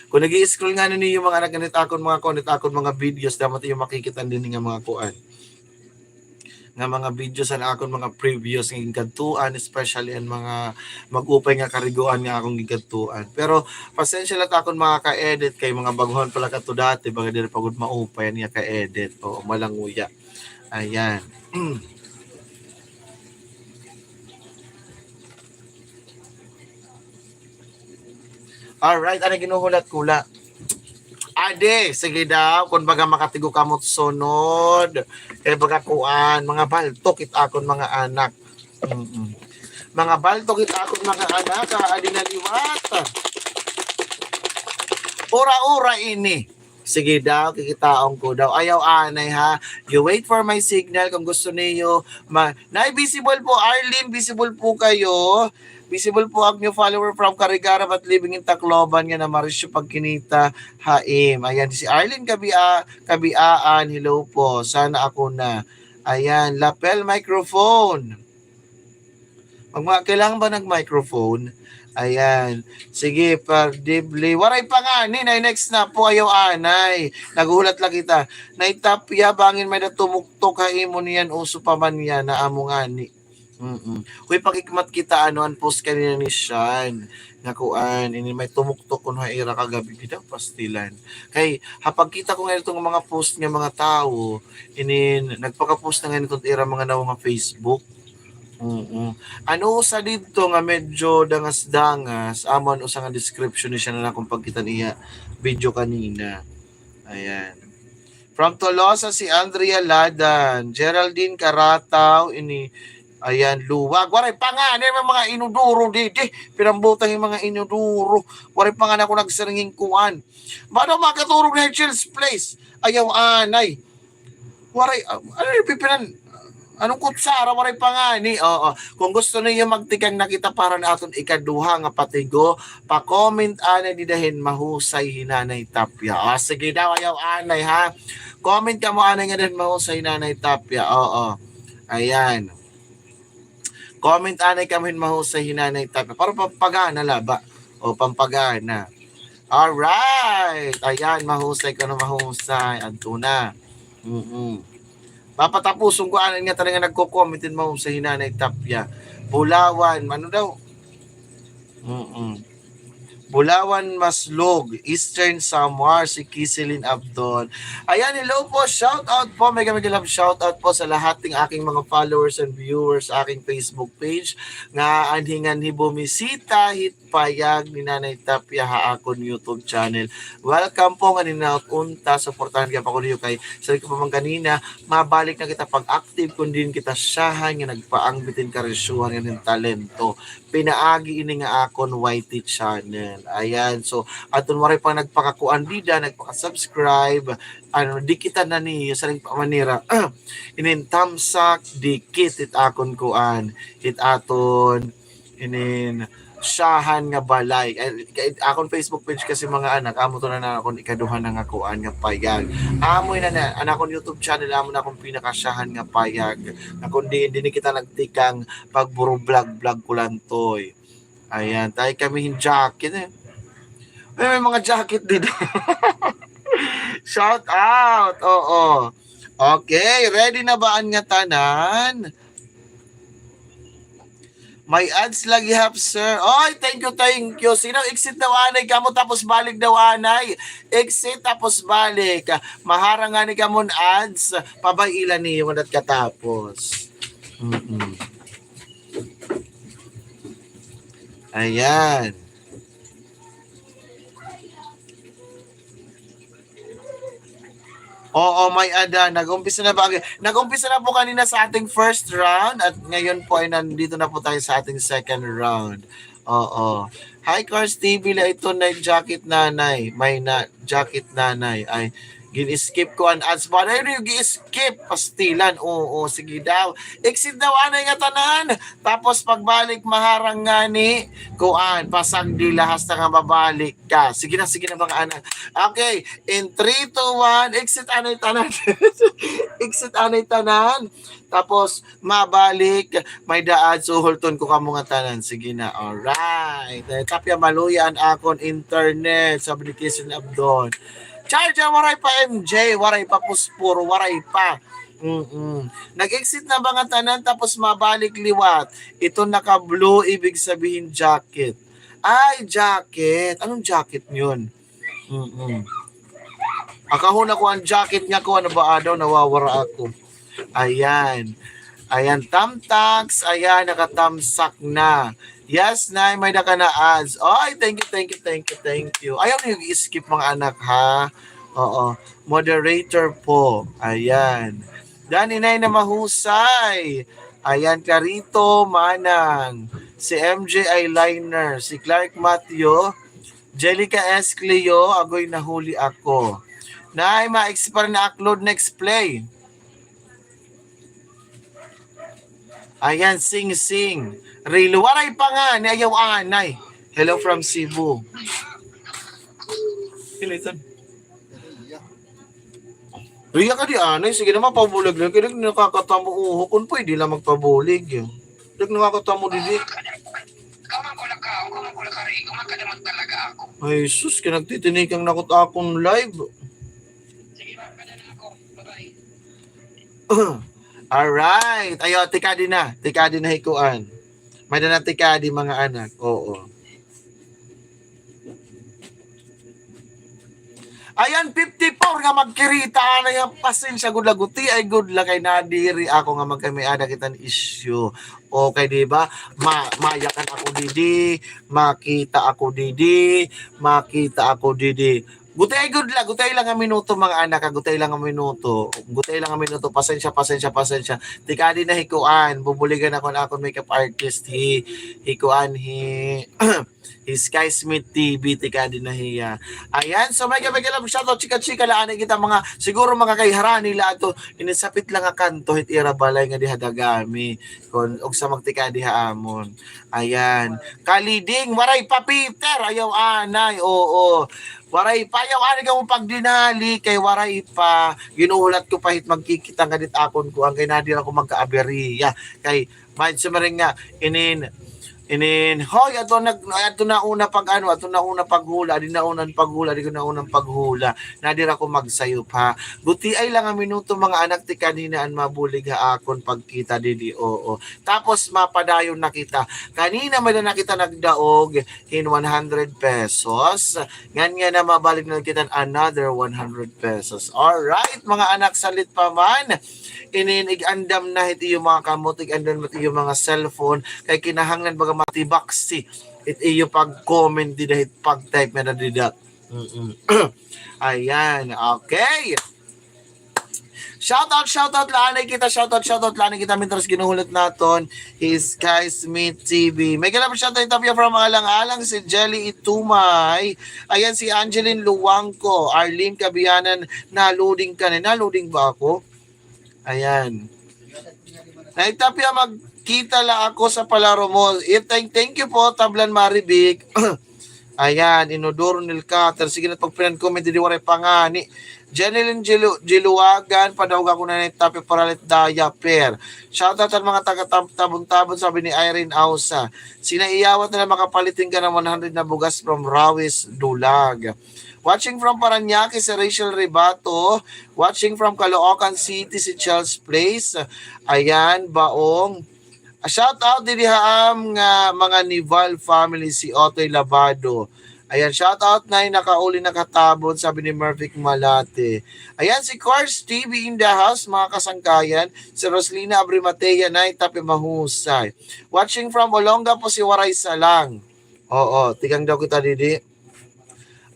kun nag-i-scroll ngani niyo mga anak, ngan it akon mga kuan, it akon mga videos, dapat iyo makikita dinhi nga mga kuan, nga mga videos an akon mga previous nga ginkadtuan, especially an mga mag-upay nga kariguan nga akon ginkadtuan. Pero pasensya la it akon mga ka-edit kay mga baguhan pa la kadto dati, baga diri pa gud maupay an iya ka-edit. Oo, malanguya. Ayan. Alright, ano ginuhulat ko la? Adi, sige daw, kun baga makatigo kamo sunod. Kay baga kuan, mga baltok it akon mga anak. Mm-mm. Mga baltok it akon mga anak, ah, adi na liwat. Ura-ura ini. Sige daw, kikitaon ko daw. Ayaw anay, ha. You wait for my signal kung gusto niyo. Ma-, Nay, visible po, Arlene, visible po kayo. Visible po ang new follower from Carigara but living in Tacloban nga na Marisyo pagkinita ha im. Ayan, si Arlene Kabia-, Kabiaan, hello po. Sana ako na. Ayan, lapel microphone. Mag-, ma-, kailangan ba nag-microphone? Ayan. Sige, pardibli. Waray pa ngani, Nay, next na po. Ayaw anay. Naghuhulat la kita. Nay Tapia, bangin may natumuktok ha imo niyan, uso pa man niyan, na amo ngani. Mm. Uy, pakikmat kita, ano, an post kanina ni Shan. Nga kuan, ini may tumuktok kuno ha ira kagabi, kita pastilan. Kay, ha pagkita ko nga itong mga post nga mga tawo, ini, nagpaka-post na nga nito ira mga nawo nga Facebook. Mm. Ano sa dito nga medyo dangas-dangas, amo an usa nga description ni Shan na akong pagkita niya video kanina. Ayan. From Tolosa, si Andrea Ladan, Geraldine Carataw, ini, ayan, luwag. Waray pa nga, ano yung mga inuduro, didi? Pinambutang yung mga inuduro. Waray pa nga na ako nagsiringin kuan. Ba daw makaturog na yung Chills Place? Ayaw, anay. Waray, ah, ano yung pipinan? Anong kutsara? Waray pa nga ni. Oo. Kung gusto niyo magtikang na kita para na aton ikaduha nga patigo, pa-comment anay dida hin mahusay hi Nanay Tapia. Ah, sige daw, ayaw anay, ha. Comment kamo anay nga dida hin mahusay hi Nanay Tapia. Oo. Ayan. Comment anay kamo hin mahusay hi Nanay Tapia. Para pampagana la ba. O, pampagana. Alright. Ayan, mahusay kuno, mahusay. Adto na. Mm-mm. Papatapuson ko anay nga tanan nga nagko-comment hin mahusay hi Nanay Tapia. Bulawan, ano daw? Mm-mm. Bulawan, Maslog, Eastern Samar, si Kiselin Abdon. Ayan, hello po, shout out po, mega mega love shout out po sa lahat ng aking mga followers and viewers sa aking Facebook page nga anhi nganhi bumisita hit payag ni Nanay Tapia ha akon YouTube channel. Welcome po nga ninaot unta, suportahan ka pa ko niyo kay sabi ko pa man kanina, mabalik na kita pag-active kun diin kita syahan nga nagpaangbit hin karisyuhan ngan hin talento. Pinaagi ini nga akon Y T channel. Ayan, so aton waray pa nagpakakuan dida, nagpaka-subscribe, ano, dikitan na niyo sa ring pamanira. Inin tamsak, dikit it akon kuan, it aton inin syahan nga balay. Ay, kay akon Facebook page kasi, mga anak, amo to na na akon ikaduha na nga kuan nga payag. Amo na na, an akon YouTube channel, amo na akon pinakasyahan nga payag. Nga kun diin, dinhi kita nagtikang pagburo-vlog-vlog ko lang toy. Ayan, tayo kami hin jacket, eh. Ay, may mga jacket dida. Shout out, oo. Okay, ready na ba an ngatanan? May ads lagi hap, sir. Oy, thank you, thank you. Sino exit daw anay kamo tapos balik daw anay? Exit tapos balik. Maharang ngani kamo hin ads. Pabay-i la niyo nga dat katapos. Mm-mm. Ayan. Oo, may ada. Nag-umpisa na ba? Nag-umpisa na po kanina sa ating first round at ngayon po ay nandito na po tayo sa ating second round. Oo. Hi, Cars T V, la ito na jacket nanay. May na jacket nanay. Ay, gin-skip ko an ads. Ba, ano yung gi-skip? Pastilan. Oo, sige daw. Exit daw, anay nga tanan. Tapos pagbalik, maharang ngani. Kuan, pasagdi la hasta nga mabalik ka. Sige na, sige na, mga anak. Okay, in three, two, one, exit anay tanan. Exit anay tanan. Tapos, mabalik, may daad, suhulton ko kamo nga tanan. Sige na, alright. Eh, Tapia, maluya an akon internet, sabi ni Kisin Abdon. Charger, waray pa, M J, waray pa, puspuro, waray pa. Mm-mm. Nag-exit na ba nga tanan, tapos mabalik liwat? Ito naka-blue, ibig sabihin jacket. Ay, jacket. Anong jacket yun? Mm-mm. Akahon ako an jacket nga ko, ano ba, ah, daw, nawawara ako. Ayan. Ayan, Tamtax. Ayan, nakatamsak na. Yes, Nay, may daka na ads. Ay, thank you, thank you, thank you, thank you. Ayaw niyo i-skip, mga anak, ha? Oo. Moderator po. Ayan. Dani, Nay, na mahusay. Ayan, Clarito Manang. Si M J Eyeliner. Si Clark Matthew. Jelica S. Cleo, agoy, nahuli ako. Nay, ma-exit pa rin na upload, next play. Ayan, Sing Sing. Rilo, waray pa nga, ni ayaw anay. Hello from Cebu. Sino ito? Riya ka di anay, sige na, mapabulig lang. Kaya nakakatamo, uho, kung pwede lang magpabulig. Dek nakakatamo, didi. Ay, sus, kaya nagtitinikang nakot akong live. Alright. Ayaw, tikadi na. Tikadi na hi kuan. May-ada na tikadi, mga anak. Oo. Ayan, fifty-four nga magkirita na yan. Pasensya gud la, gutiay gud la kay nadiri ako nga magkamay-ada kita hin isyu. Okay, di ba? Ma mayakan ako didi, makita ako didi, makita ako didi. Gutiay gud la, gutiay la nga minuto, mga anak, ha, gutiay la nga minuto. Gutiay la nga minuto, pasensya, pasensya, pasensya. Tikadi na hi kuan, bubuligan ako an akon makeup artist, hi, hi kuan, hi, hi Sky Smith T V, tikadi na hiya. Ayan, so mega, mega love shoutout, chika-chika la anay kita mga, siguro mga kay harani la ato, inisapit la nga kanto, hit ira balay nga diha Dagami. Kon ugsa magtikadi ha amon. Ayan. Kaliding, waray pa, Peter. Ayaw anay, oo. Waray pa, ayaw anay kamo pagdinali kay waray pa. Ginuhulat ko pa hit magkikita nga dit akon kuan kay nadiri ako magkaaberiya. Kay, may sumiring nga, inin, inin, hoy, ato nag-, ato na una pag ano, ato na una paghula, di na unan paghula, di ko na unan paghula. Nadiri ako magsayop, ha. Gutiay la nga minuto, mga anak, tikadi na an mabulig ha akon pagkita didi, oo. Tapos mapadayon na kita. Kanina may-ada na kita nagdaog hin one hundred pesos. Ngan nga na mabalik na kita another one hundred pesos. Alright, mga anak, salit pa man. Inin, ig-andam na hit iyo mga kamot, ig-andam na hit iyo mga cellphone. Kay kinahanglan baga matibaksi it iyo pag-comment dida, hit pag-type nga na dida. Mm-mm. Ayan, okay. Shoutout, shoutout la anay kita, shoutout, shoutout la anay kita, mintras ginuhulat naton hi Sky Smith T V. Mega love shoutout, Tapia from Alang-alang, si Jelly Itumay. Ayan, si Angeline Luwangco, Arlene Kabianan, na-loading ka na. Na-loading ba ako? Ayan. Nay Tapia, magkita la ako sa palaro mo. Eh, thank, thank you po, Tablan Marivic. Ayan, Inodoro Nilcater. Sige na, pag pinag-comment, didi waray pa ngani. Jeneline Jilu-, Jiluwagan, padaog ako na Nay Tapia para lit diaper. Shoutout an mga taga Tab-, Tabon-Tabon, sabi ni Irene Ausa. Sina iyawat na makapalit hin kanan one hundred na bugas from Rawis Dulag. Watching from Parañaque, si Rachel Ribato. Watching from Caloocan City, si Charles Place. Ayan, Baong. A, shout out didi ha am nga mga Nival family, si Otoy Labado. Ayan, shout out, Nay, nakauli na katabon, sabi ni Mervic Malate. Ayan, si Cars T V in the house, mga kasangkayan. Si Roslina Abrimatea, Nay, Tapia mahusay. Watching from Olongapo, si Waray Salang. Oo, tikang daw kita didi.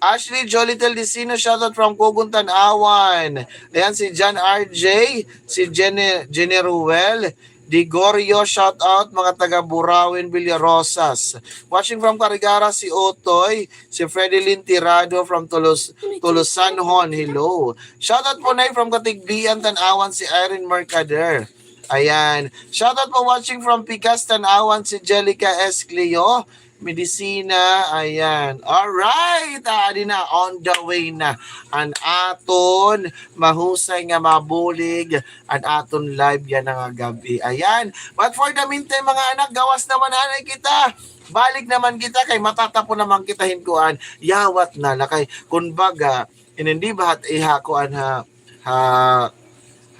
Ashley Jolitel Dicino, shoutout from Cogon, Tanauan. Ayan, si John R J, si Jenny, Jenny Ruel, Digorio, shoutout, mga taga Burauen, Villarosas. Watching from Carigara, si Otoy, si Fredelyn Tirado from Tulos-, Tolosanhon, hello. Shoutout po, Nay, from Catigbian, Tanauan, si Irene Mercader. Ayan. Shoutout po, watching from Pikas, Tanauan, si Jelica Esclio. Medisina, ayan. Alright, ah, adi na, on the way na an aton mahusay nga mabulig, an aton live yana nga gab-i. Ayan. But for the meantime, mga anak, gawas naman anay kita. Balik naman kita kay matatapon naman kita hin kuan. Yawat na la kay, kumbaga, inin, di ba, hat-, iha kuan ha, ha,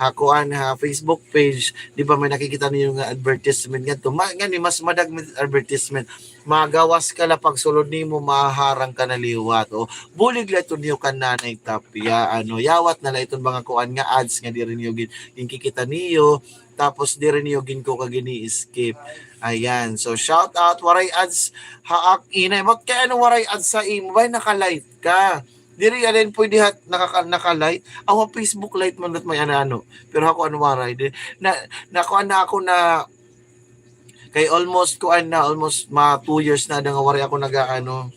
ha kuan, ha Facebook page, di ba, may nakikita niyo nga advertisement ngadto? Ma-, ngani, mas madagmit advertisement. Magawas ka la, pagsulod nimo, maharang ka na liwat. O, bulig la iton niyo kan Nanay Tapia, ano, yawat na la iton mga kuan nga ads nga diri niyo gin-, ginkikita niyo, tapos diri niyo ginkuan, gini-skip. Ayan. So, shout out, waray ads ha ak-, inay. Ba't kay ano waray ads sa imo? Bay, naka-light ka. Diri, alin, pwede ha, nakaka-, naka-light. Aw, ha Facebook light man dat may ano-ano. Pero ako, ano, waray. Di, na, nakuan na ako na, kay almost, kuan na, almost mga two years na, da nga waray ako naga-, ano,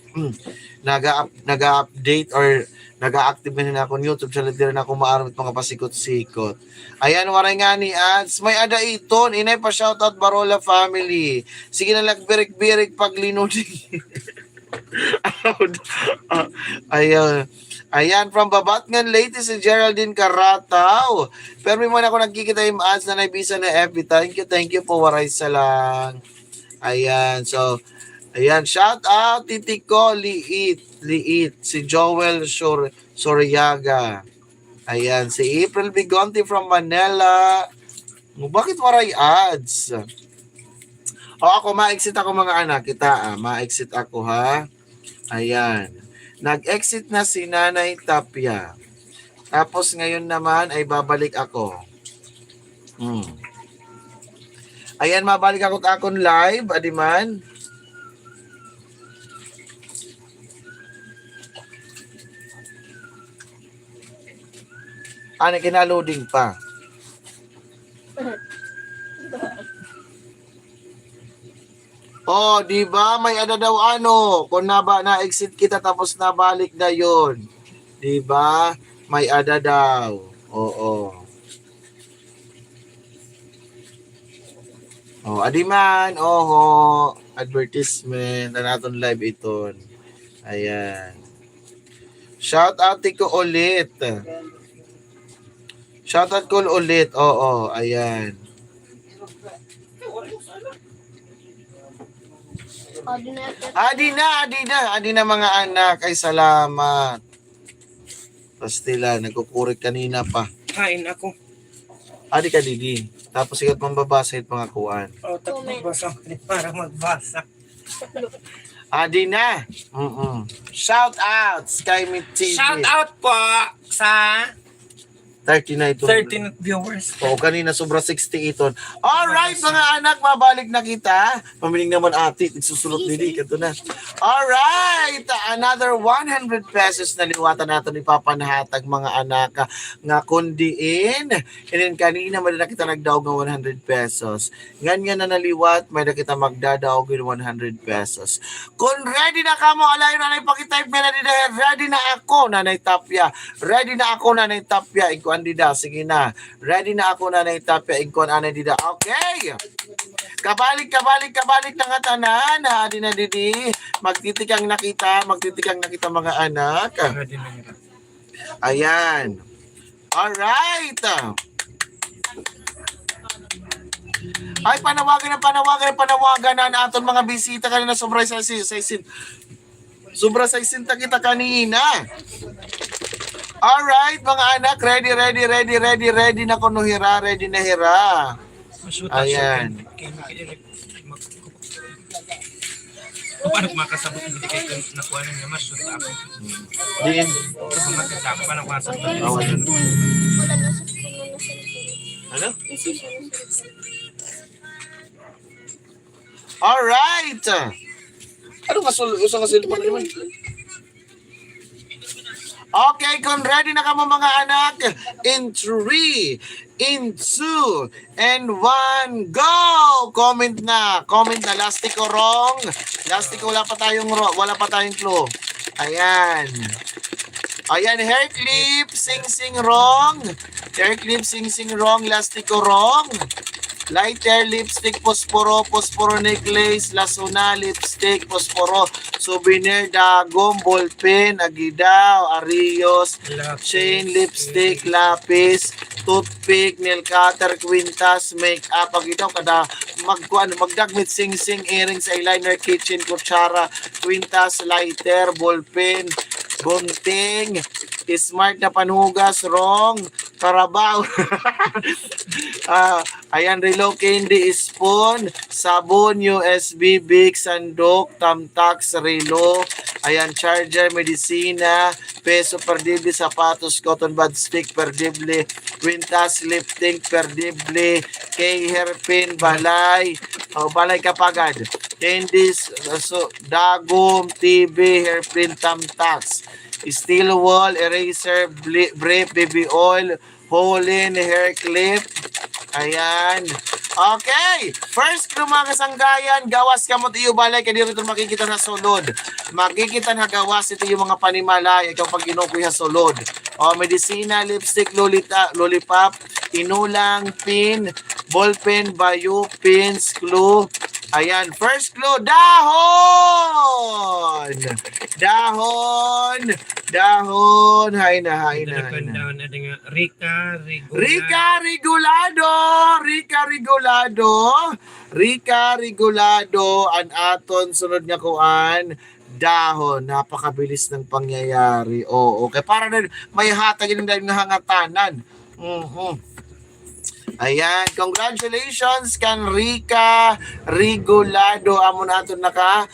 naga-up-, naga-update or naga-active man hin akon YouTube channel, diri na ako maaram it mga pasikot-sikot. Ayan, waray ngani ads. May-ada iton, inay, pa-shoutout Barola family. Sige na la, birik-birik paglinuding. Ah, ayan. Ayan, from Babatngan, Leyte, si Geraldine Carataw. Permi man ako nagkikita im ads, Nanay Bisa, Nanay Evi. Thank you, thank you po, waray salang. Ayan, so, ayan, shout out, Titi ko, Liit, Liit, si Joel Sur-, Soriaga. Ayan, si April Bigonte from Manila. Bakit waray ads? O, ako, ma-exit ako, mga anak. Kita, ah, ma-exit ako, ha? Ayan. Nag-exit na si Nanay Tapia. Tapos ngayon naman ay babalik ako. Hmm. Ayan, mabalik ako ha akon live, adi man. Ano, kina-loading pa. Oh, di ba? May-ada daw ano, kung naba-, na-exit kita tapos nabalik dayon. Di ba? May-ada daw. Oo. Oh, adi man, oho, advertisement, an aton live iton. Ayan. Shout out ko ulit. Shout out ko ulit. Oo, ayan. Adi na, adi na, adi na, mga anak. Ay, salamat. Pastilan, nagkukurik kanina pa. Kain ako. Adi ka, didi. Tapos ikaw mambabasa it mga kuan. O, tapos magbasa ako para magbasa. Adi na. Mm-mm. Shout out kay Mit T V. Shout out po sa thirty-nine to thirteen viewers. Oo, kanina sobra sixty iton. Alright, mga anak, mabalik na kita. Pamiling naman ati, igsusulot didi, kato na. Alright, another one hundred pesos na liwat an aton ipapanhatag, mga anak, nga kon diin, inin kanina, may-ada na kita nagdaog nga one hundred pesos. Ngan yana na liwat, may-ada kita magdadaog hin one hundred pesos. Kon ready na kamo, alayon, anay, paki-type nga na dida, ready na ako, Nanay Tapia. Ready na ako, Nanay Tapia. Igkuan dida, sige na. Ready na ako, Nanay Tapia. Igkuan anay dida. Okay. Kabalik, kabalik, kabalik na ngatanan. Ha, adi na didi. Magtitikang na kita, magtitikang na kita, mga anak. Ready na kita. Ayan. Alright. Ay, panawagan na, panawagan na, panawagan na an aton mga bisita kanina. Sobra sa si-, sa isin-, sobra sa sesenta kita kanina. Alright, mga anak, ready, ready, ready, ready, ready na kuno hira, ready na hira. Ayan. Paano makasabot, hindi kayo nakuha na niya, mas, sa ako? Diin? Sa mga kasama, paano makasabot? Awan. Ano? Alright. Ano nga sul-, usa nga cellphone naman? Okay, kung ready na kamo, mga anak, in three, in two, and one, go! Comment na, comment na, lastiko, wrong. Lastiko, wala pa tayong ro-, wala pa tayong clue. Ayan. Ayan, hair clip, singsing, wrong. Hair clip, singsing, wrong. Lastiko, wrong. Lighter, lipstick, posporo, posporo necklace, lasuna, lipstick, posporo, souvenir, dagom, ballpen, agidaw, ariyos, chain, lipstick, lapis, toothpick, nail cutter, kwintas, make-up, agidaw, kada magkuan, magdagmit, singsing, earrings, eyeliner, kitchen, kutsara, kwintas, lighter, ballpen, gunting, smart na panhugas, wrong, karabaw. Ah, ayan, relo, candy, spoon, sabon, U S B, Bic, sandok, thumbtacks, relo, ayan, charger, medisina, peso, perdible, sapatos, cotton bud stick, perdible, kwintas, lip tint, perdible, kay hairpin, balay, o, balay kapagad, candies, so, dagom, T V, hairpin, thumbtacks, steel wool, eraser, bli-, brief, baby oil, Holen, hair clip. Ayan. Okay. First clue, mga kasangkayan. Gawas kamo it iyo balay kay diri ito makikita ha sulod. Makikita ha gawas it iyo mga panimalay. Ikaw pag-inukoy ha sulod. O, medisina, lipstick, lolita-, lollipop, inulang, pin, ballpen, bayo, pins, clue. Ayan. First clue, dahon! Dahon! Dahon! Hay na, hay na, hay na. Dahon, ano nga, Rica Regulado. Rica Regulado! Rica Regulado! Rica Regulado, an aton sunod nga kuan, dahon. Napakabilis ng pangyayari. Oo, kay para na may hatag ini nga hangatanan. Mhm. Ayan, congratulations kan Rica Rigolado. Amo na aton naka-,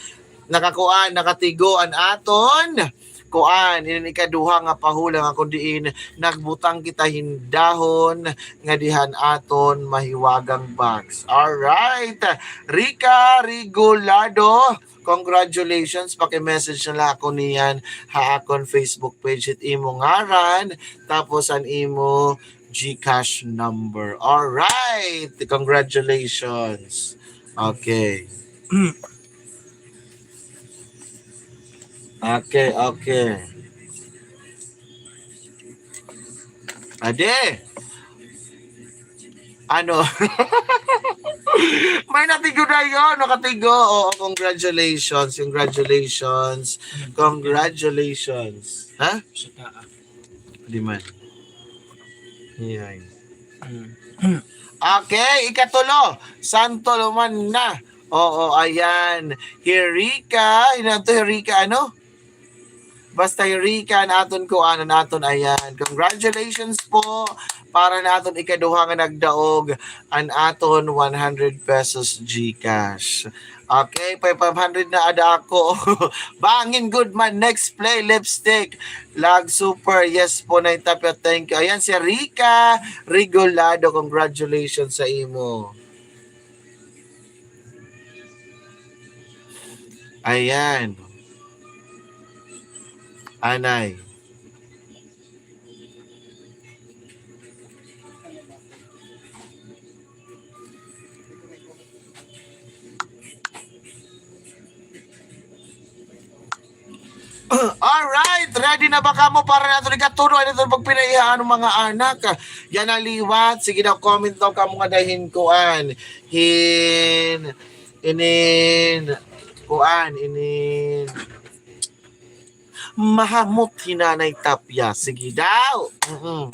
nakakuan, nakatigo an aton kuan, inin ikaduha nga pahula nga kon diin nagbutang kita hin dahon ngadi han aton mahiwagang box. Alright. Rica Rigolado, congratulations. Paki-message na la ako niyan ha akon Facebook page, it imo ngaran, tapos an imo GCash number. Alright. Congratulations. Okay. Okay, okay. Ade. Ano? May natigo dayon, nakatigo. Oo, congratulations, congratulations, congratulations. Ha? Di man. Ayan. Okay, ikatulo. Santo Luman na. Oo, ayan. Hi Rica, ino to, hi Rica, ano? Basta hi Rica, an aton kuan, an aton, ayan. Congratulations po. Para na aton ikaduha nga nagdaog, an aton one hundred pesos GCash. Okay, five hundred na ada ako. Bangin good man, next play, lipstick. Lag super, yes po, Nay Tapia, thank you. Ayan, si Rica Rigolado, congratulations sa imo. Ayan. Anay. Alright, ready na ba kamo para naton ikatulo? Ano to pagpinaiha, ano, mga anak? Yana liwat, sige daw, comment daw kamo ngada hin kuan. Hin, inin, kuan, inin. Mahamot hi Nanay Tapia. Sige daw. Mm-mm.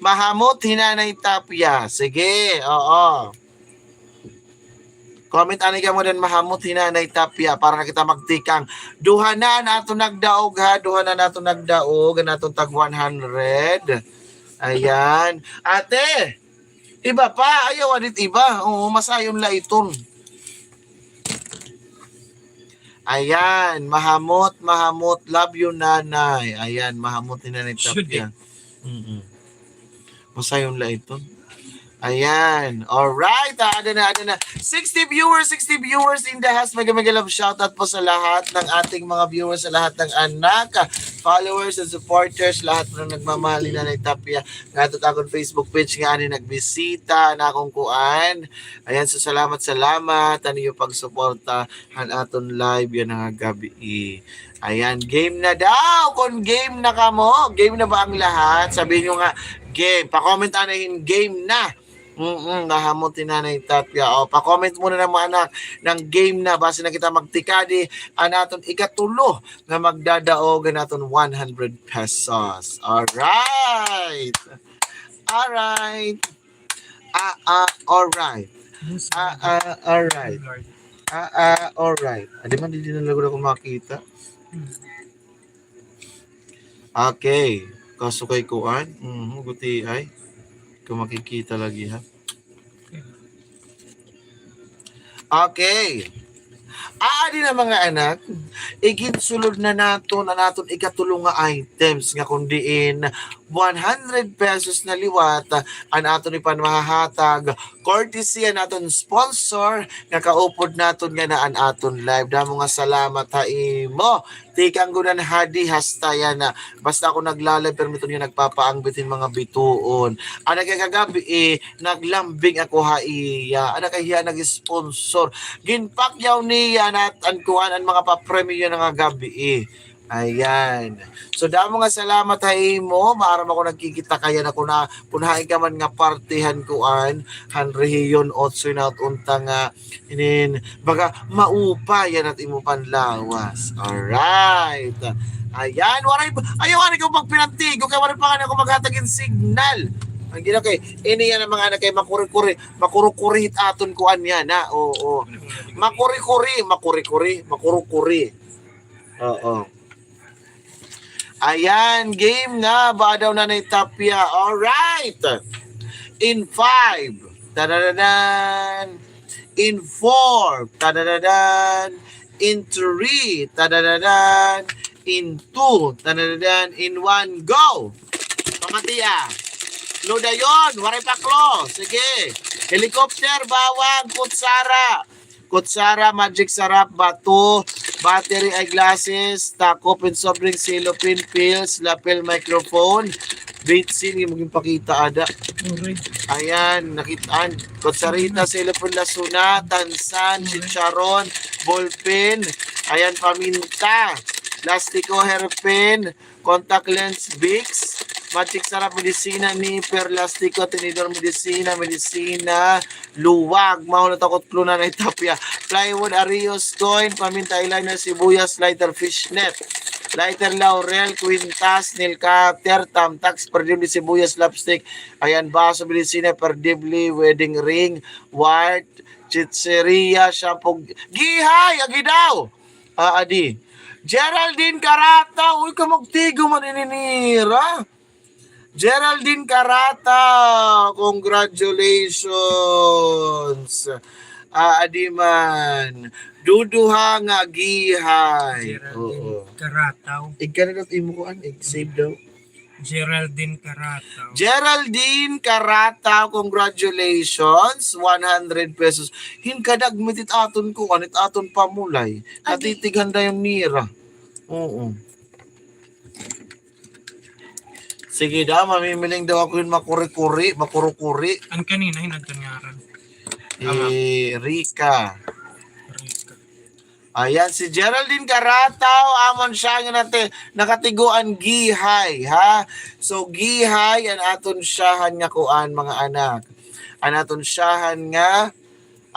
Mahamot hi Nanay Tapia. Sige, oo. Comment anay kamo ngada hin mahamot hi Nanay Tapia para na kita magtikang. Duha na an aton nagdaog, ha. Duha na an aton nagdaog. An aton tag one hundred. Ayan. Ate, iba pa. Ayaw adit iba. Oo, masayon la iton. Ayan, mahamot, mahamot. Love you, Nanay. Ayan, mahamot hi Nanay Tapia. Mm-mm. Masayon la iton. Ayan. Alright. Ah, ada na, ada na. Sixty viewers, sixty viewers in the house. Mega, mega love shoutout po sa lahat ng ating mga viewers, sa lahat ng anak, followers, and supporters, lahat ng nagmamahal ni Nanay Tapia. Nga ato akon Facebook page nga ani nagbisita na akong kuan. Ayan, so salamat, salamat. Ano yung pagsuporta han aton live yana nga gab-i. Ayan, game na daw. Kung game na kamo, game na ba ang lahat? Sabihin nyo nga, game. Pa-comment anay hin game na. Mm-mm, mahamot hi Nanay Tapia. O, pa-comment muna ng mga anak ng game na. Basi na kita magtikadi an aton ikatulo nga magdadaog an aton one hundred pesos. Alright. Alright. Ah, ah, alright. Ah, ah, alright. Ah, ah, alright. Adi man, di na lagod ako makita. Okay. Kaso kay kuan. Mhm, guti ay. Kung makikita lagi, ha. Okay. Adi na, mga anak, iginsulod na naton an aton ikatulo nga items nga kun diin one hundred pesos na liwat an aton ipanmahahatag courtesy an aton sponsor nga kaupod naton yana an aton live. Damo nga salamat ha imo. Tikang gud an hadi hasta yana. Basta ako nagla-live, permi iton nga nagpapaangbit hin mga bituon. Ana kay kagab-i, naglambing ako ha iya. Ana kay hiya nag-sponsor. Ginpakyaw niya na an kuan, an mga papremyo yana nga gab-i. Ayan. So, damo nga salamat ha imo. Maaram ako nagkikita ka yana kun ha, kun hain ka man nga parte han kuan, han rehiyon otso yana, unta nga inin, baga, maupay yana it imo panlawas. Alright. Ayan, waray, ayaw anay kamo pagpinantigo kay waray pa ngani ako maghatag hin signal. An ginaw kay, ini yana mga anak kay makuri-kuri, makuri-kuri it aton kuan yana, ha? Oo. Makuri-kuri, makuri-kuri, makuri-kuri. Oo. Ayan, game na ba daw, Nanay Tapia? Alright. In five, tadadadan. In four, tadadadan. In three, tadadadan. In two, tadadadan. In one, go! Pamatia. Ludayon, waray pa klo. Sige. Helicopter, bawang, kutsara. Kutsara, magic sarap, bato, battery, eyeglasses, takop, and soft drink, cellophane, pills, lapel, microphone, vaccine, yung maging pakita ada. Ayan, nakitaan. Kutsarita, cellophane, lasuna, tansan, chicharon, ballpen, ayan, paminta, plastiko, hairpin, contact lens, Vicks, magic sarap, medisina, nipper, lastiko, tinidor, medisina, medisina, luwag, mahulot ako klo Nanay Tapia, plywood, arios, coin, paminta, eyeliner, sibuyas, lighter, fishnet, lighter, laurel, kwintas, nail cutter, thumbtacks, perdible, sibuyas, lipstick, ayan, baso, medisina, perdible, wedding ring, wart, chicheria, shampoo, gihay, agi daw! Ah, adi. Geraldine Carata, uy, ka magtigo man ini nira. Geraldine Carata, congratulations. Ah, adi man. Duduha nga gihay. Geraldine Oo. Carata. Igka na daw imo kuan, ig-save daw. Geraldine Carata. Geraldine Carata, congratulations. One hundred pesos. Hin kadagmit it aton kuan, it aton pamulay. Agi. Natitighan dayon nira. Oo. Sige daw, mamimiling daw ako hin makuri-kuri, makuri-kuri. An kanina, hin adto ngaran. Eh, Rica. Rica. Ayan, si Geraldine Carataw, amon siya nga nati-, nakatiguan gihay, ha? So, gihay, an aton siyahan nga kuan, mga anak. An aton siyahan nga,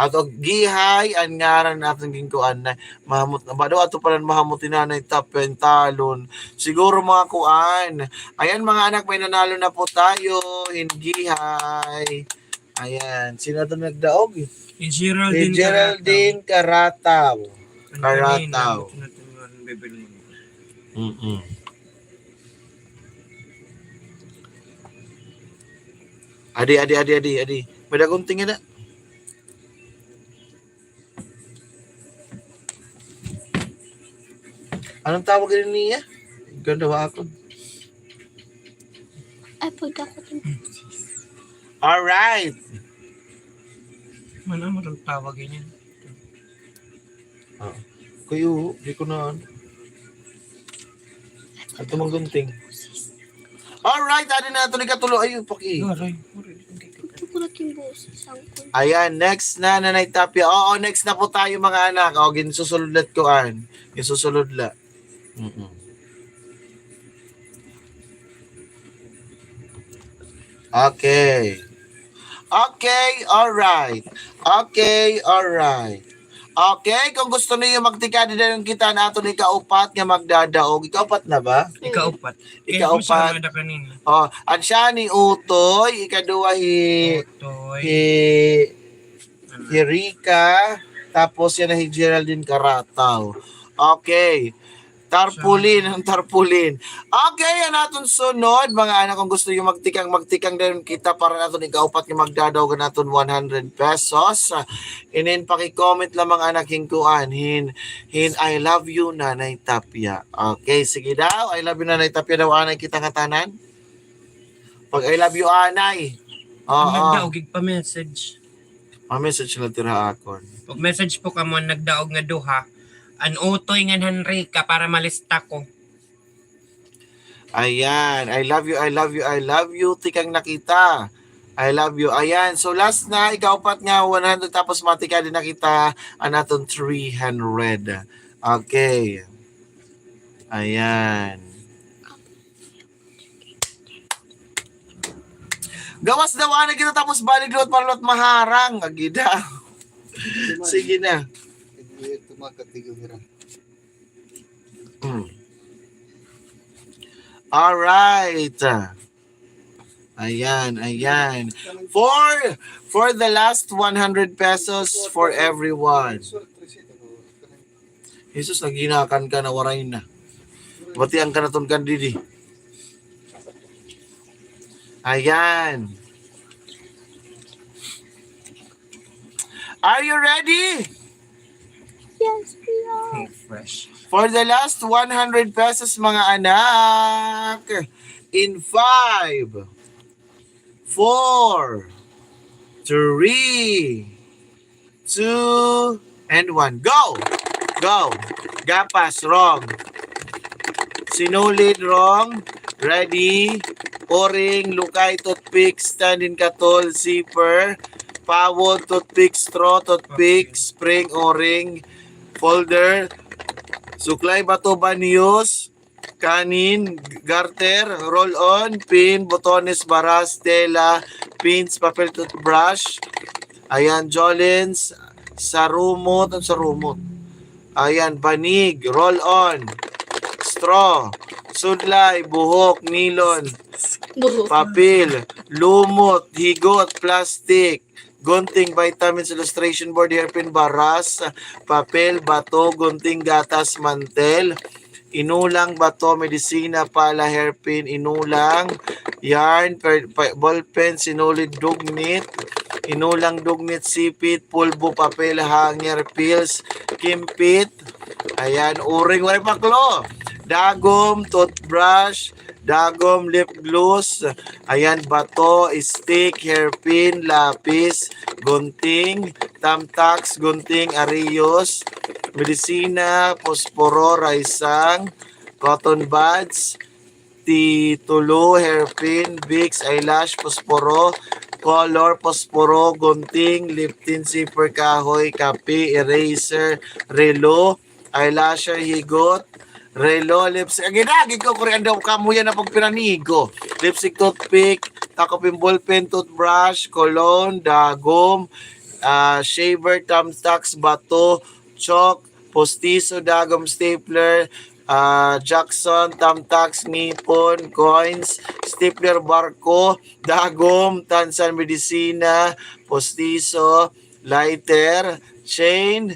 ato gihay, an ngaran naton ginkuan na, mahamot na ba? Do, ato pala mahamot ni Nanay Tapia, talon. Siguro mga kuan. Ayan, mga anak, may nanalo na po tayo. Hin gihay. Ayan. Sino ito nagdaog? Si Geraldine Si Geraldine Carataw. Carataw. Ang kanina, Carataw. Ito na ito nga ang bibilin. Mm-mm. Adi, adi, adi, adi, adi. May dagunting na. Anong tawag ini niya? Ganda ba ako? Ay, pwede ako din. All right. Mana mo ang tawag ini? Ah. Kuya, di ko na ano. Ato man gunting. All right, adi na aton ikatulo. Ay, paki. Aray, aray. Ito ko na yung boses, angkol. Ayan, next na, Nanay Tapia. Oo, next na po tayo, mga anak. O, ginsusulod la kuan. Ginsusulod la. Mm-mm. Okay. Okay, all right. Okay, all right. Okay, kung gusto niyo magtikadi dayon kita an aton ikaupat nga magdadaog. Ikaupat na ba? Ikaupat. Ikaupat. Kaya siya kanina. Oh, an siya ni Utoy, ikaduha hi Utoy. Hi, hi Rica, tapos yana hi Geraldine Carataw. Okay. Tarpaulin, an tarpaulin. Okay, an aton sunod, mga anak, kung gusto niyo magtikang, magtikang dayon kita para an aton ikaupat nga magdadaog an aton one hundred pesos. Ah, inin paki-comment la, mga anak, hin kuan, hin, hin I love you, Nanay Tapia. Okay, sige daw, I love you, Nanay Tapia daw, anay kita ngatanan. Pag I love you, anay. Oo. Nagdaog, igpa-message. Ma-message na tira akon. Pag-message po kamo an nagdaog nga duha, an Utoy ngan han Rica para malista ko. Ayan. I love you, I love you, I love you. Tikang na kita. I love you. Ayan. So, last na, ikaupat nga one hundred, tapos matikadi na kita an aton three hundred. Okay. Ayan. Gawas daw anay kita tapos balik liwat para liwat maharang. Agi daw. Sige na. Ito mga katigo nira. Hmm. All right. Ayan, ayan. For, for the last one hundred pesos for everyone. Jesus, naghinakan ka na, waray na. Batian ka na ton kandidi. Ayan. Are you ready? Yes, we are. Oh, fresh. For the last one hundred pesos, mga anak. In five, four, three, two, and one. Go! Go! Gapas, wrong. Sinulid, wrong. Ready. O-ring, lukay, toothpick, stand and katol, zipper, pawod, toothpick, straw, toothpick, spring, o-ring, folder, suklay, bato, banyos, kanin, garter, roll-on, pin, botones, baras, tela, pins, papel, toothbrush. Ayan, Jolens, sarumot, an sarumot. Ayan, banig, roll-on, straw, sudlay, buhok, nilon, papel, lumot, higot, plastic, gunting, vitamins, illustration board, hairpin, baras, papel, bato, gunting, gatas, mantel, inulang, bato, medisina, pala, hairpin, inulang, yarn, per, pa, ballpen, sinulid, dugnit, inulang, dugnit, sipit, pulbo, papel, hanger, pills, kimpit. Ayan, uring, waray pa klo. Dagom, toothbrush, dagom, lip gloss. Ayan, bato, stick, hairpin, lapis, gunting, thumbtacks, gunting, ariyos, medisina, posporo, raysang, cotton buds, titulo, hairpin, Vicks, eyelash, posporo, color, posporo, gunting, lip tint, zipper, kahoy, kape, eraser, relo, eyelasher, higot, relo, lipstick. Agi na, agi ko, kuri, andaw kamo yana pagpiranigo. Lipstick, toothpick, takop hin ballpen, toothbrush, cologne, dagom, ah, shaver, thumbtacks, bato, chalk, postiso, dagom, stapler, ah, Jackson, thumbtacks, ngipon, coins, stapler, barko, dagom, tansan, medisina, postiso, lighter, chain,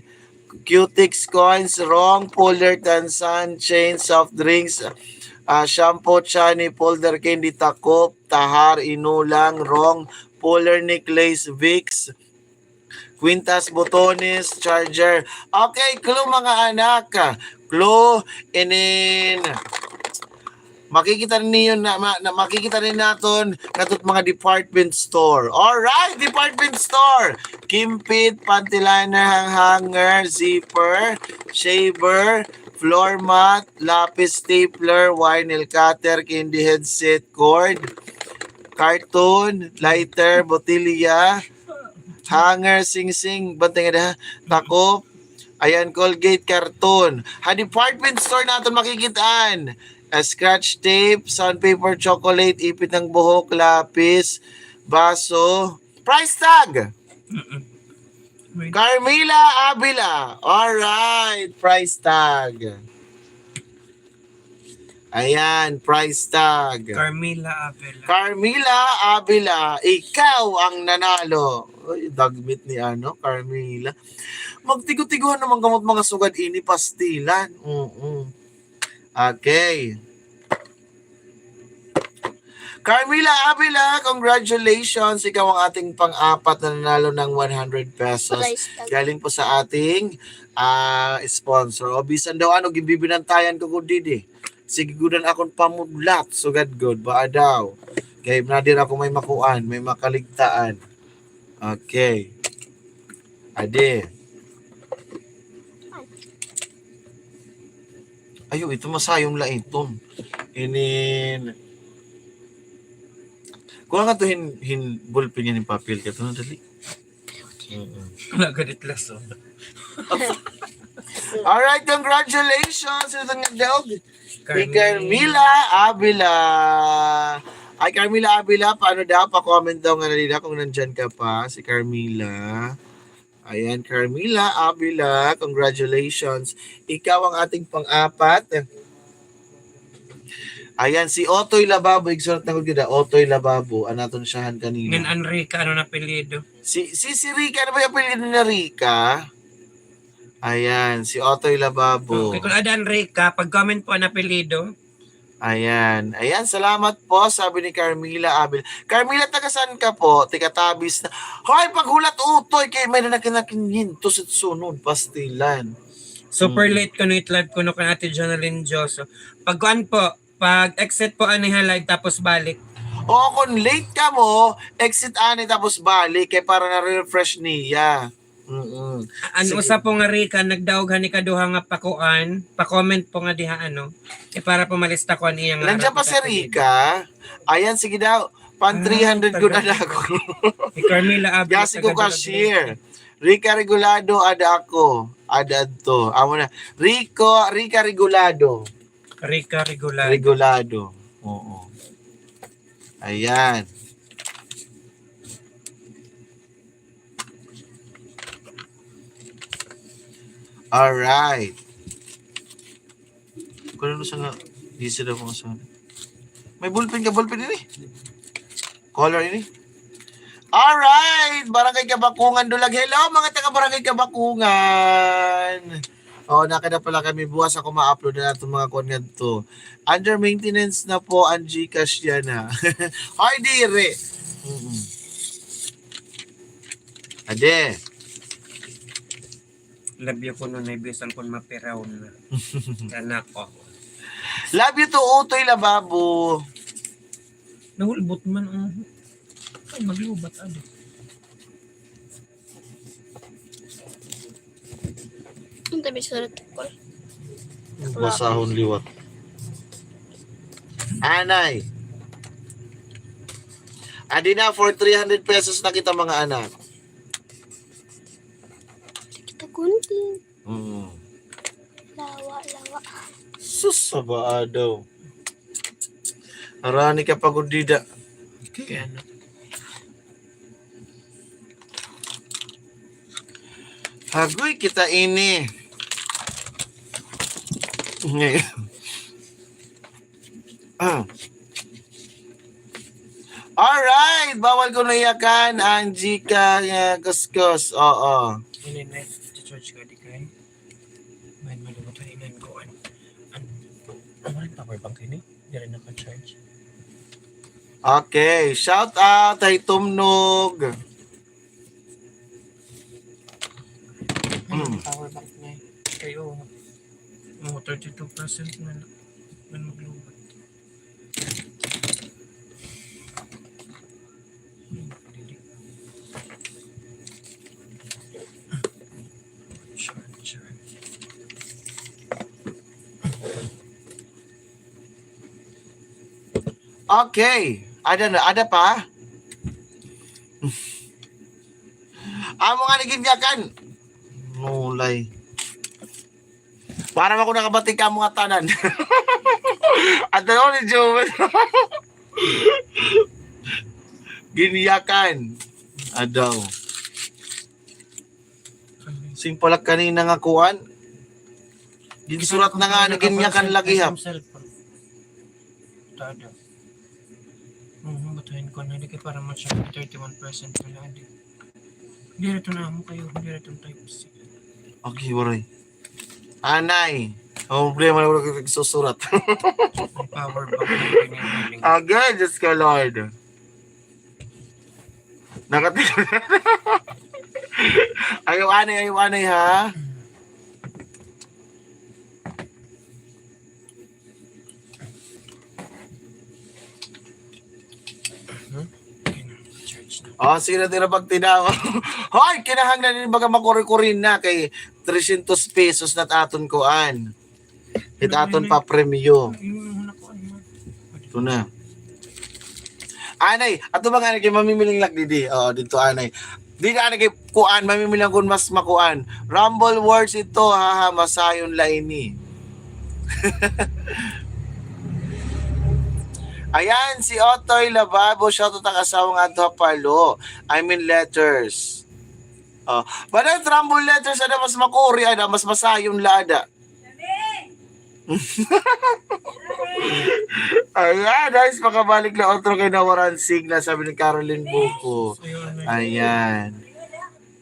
Cutex, coins, wrong, folder, tansan, chain, soft drinks, ah, shampoo, chani, folder, candy, takop, tahar, inulang, wrong, folder, necklace, Vicks, kwintas, botones, charger. Okay, clue, mga anak. Clue, inin, makikita niyo na, ma, na makikita rin naton katot mga department store. All right, department store. Kimpit, panty liner, hang-, hanger, zipper, shaver, floor mat, lapis, stapler, wire, nail cutter, candy, headset, cord, carton, lighter, botilya, hanger, singsing, bantay nga daha, takop, ayan, Colgate, karton. Ha department store naton makikit-an. Ah, scotch tape, sandpaper, chocolate, ipit ng buhok, lapis, baso. Price tag! Mm-mm. Wait. Carmila Avila. All right, price tag. Ayan, price tag. Carmila Avila. Carmila Avila, ikaw ang nanalo. Uy, dagmit ni ano, Carmila. Magtigo-tiguhan naman kamo mga sugad ini, pastilan. Mm-mm. Okay. Carmila Avila, congratulations. Ikaw ang ating pang-apat na nanalo ng one hundred pesos. Price tag. Galing po sa ating, ah, sponsor. O, bisan daw ano, ginbibinantayan ko gud didi. Sige gud an akon pamudlat, sugad gud, baa daw. Kay nadir ako may makuan, may makaligtaan. Okay. Adi. Ayo, ito masayom la iton. Inin. Kuha nga to hin, hin ballpen nga hin papel ka to, dali. Mm-mm. Wala gadit lason. All right, congratulations sa itong nagdaog. Kay Carmila Avila. Ay, Carmila Avila, paano daw? Pa-comment daw nga na nila kung nandyan ka pa, si Carmila. Ayan, Carmila Avila, congratulations. Ikaw ang ating pang-apat. Ayan, si Otoy Lababo, igsurat na gud kita, Otoy Lababo, an aton siyahan kanina. Ngan an Rica, ano na apelyido? Si, si, si Rica, ano ba yung apelyido na Rica? Ayan, si Otoy Lababo. Okay, kung ada an Rica, pag-comment po an apelyido. Ayan. Ayan, salamat po, sabi ni Carmila Abel. Carmila, taga saan ka po? Taga Tabis na. Hoy, paghulat utoy kay may na nakin-, nakinhintos it sunod, pastilan. Super late ko na it live ko no kan Ate Jonalyn Dioso. Pag kuan po, pag exit po ani ha live tapos balik. Oo, kung late ka mo, exit ani tapos balik kay para na-refresh niya. Mm. An usa po nga Rica, nagdaog han ikaduha nga pakuan, pa-comment po nga diha, ano, eh, para po malista ko an iya nga. Nandiyan pa si Rica. Ayan, sige daw. Pan three hundred gud ada ako. Ni Carmela Abel. Yasi ko ka-share. Rica Regulado, ada ako. Ada to. Amo na. Rico, Rica Regulado. Rica Regulado. Regulado. Oo. Ayan. Alright. Kuno sa nga, di sila mga sa. May ballpen ka, ballpen ini? Color ini? Alright! Barangay Kabakungan, Dulag. Hello, mga taga Barangay Kabakungan. Oo, nakada pala kami. Buwas ako ma-upload na natin mga kuan ngadto. Under maintenance na po ang GCash yan, ha. Ay, dire. Mm-mm. Ade. Love you ko nun, ay bisan kun mapiraw na. Anak ko. Love you to, Utoy Lababo. Nahulbot man, oh. Ay, maglubat, ano. Ang tabi sa reticle. Basahon liwat. Anay. Adi na, for three hundred pesos na kita, mga anak. Kita kunti. Mm. Lawa, lawa. Sus, sabaa daw. Arani ka pagod dida. Kaya na. Hagoy kita ini. Ngayon. Ah. Alright, bawal ko na iyakan ang Gcash, ah, kuskus. Oo. Ini na, charge ka di kay. May maluto ini ko an. An, ano rin power bank ini? Diri naka-charge. Okay, shout out kay Tumnog. Mm. Power bank na eh. Kay, oh, mga thirty-two percent na na. Ano maglubat? Hmm, dili. Sure, sure. Okay. Ada na, ada pa? Amo nga ni ginyakan. Mulay. Para man ko nakabati ka mga tanan. At ano ni Joel? Ginyakan. Adaw. Sing pala kanina nga kuan. Ginsurat na nga, ano, ginyakan lagi, ha? Tada. Mhm, batuhin ko na, di kay para man siya thirty-one percent na lang, di. Diri to na amo kayo, diri to type C. Okay, waray. Anay, ang problema na wala ka nagsusurat. Ang power bank na yung pinili. Agay, Diyos ko, Lord. Nakati-, ayaw anay, ayaw anay, ha? Hmm? Okay na, charge na. Oh, sige na, tira pagtinaw. Hoy, kinahanglan ini baga makuri-kuri na kay trescientos pesos na aton kuan. It aton pa premyo. Ito na. Anay, ato ba nga kay mamimiling lak didi? Oo, dito anay. Di na anay kay kuan, mamimiling kun mas makuan. Rumble words ito, haha, masayon la ini. Ayan, si Otoy Lababo, shoutout ang asawa nga adto ha Palo. I mean letters. Oh, bala rumble letters, ada mas makuri, ada mas masayon la, ada. Ayan, guys, makabalik na otro kay nawaran signal, sabi ni Caroline Buko. Ayan.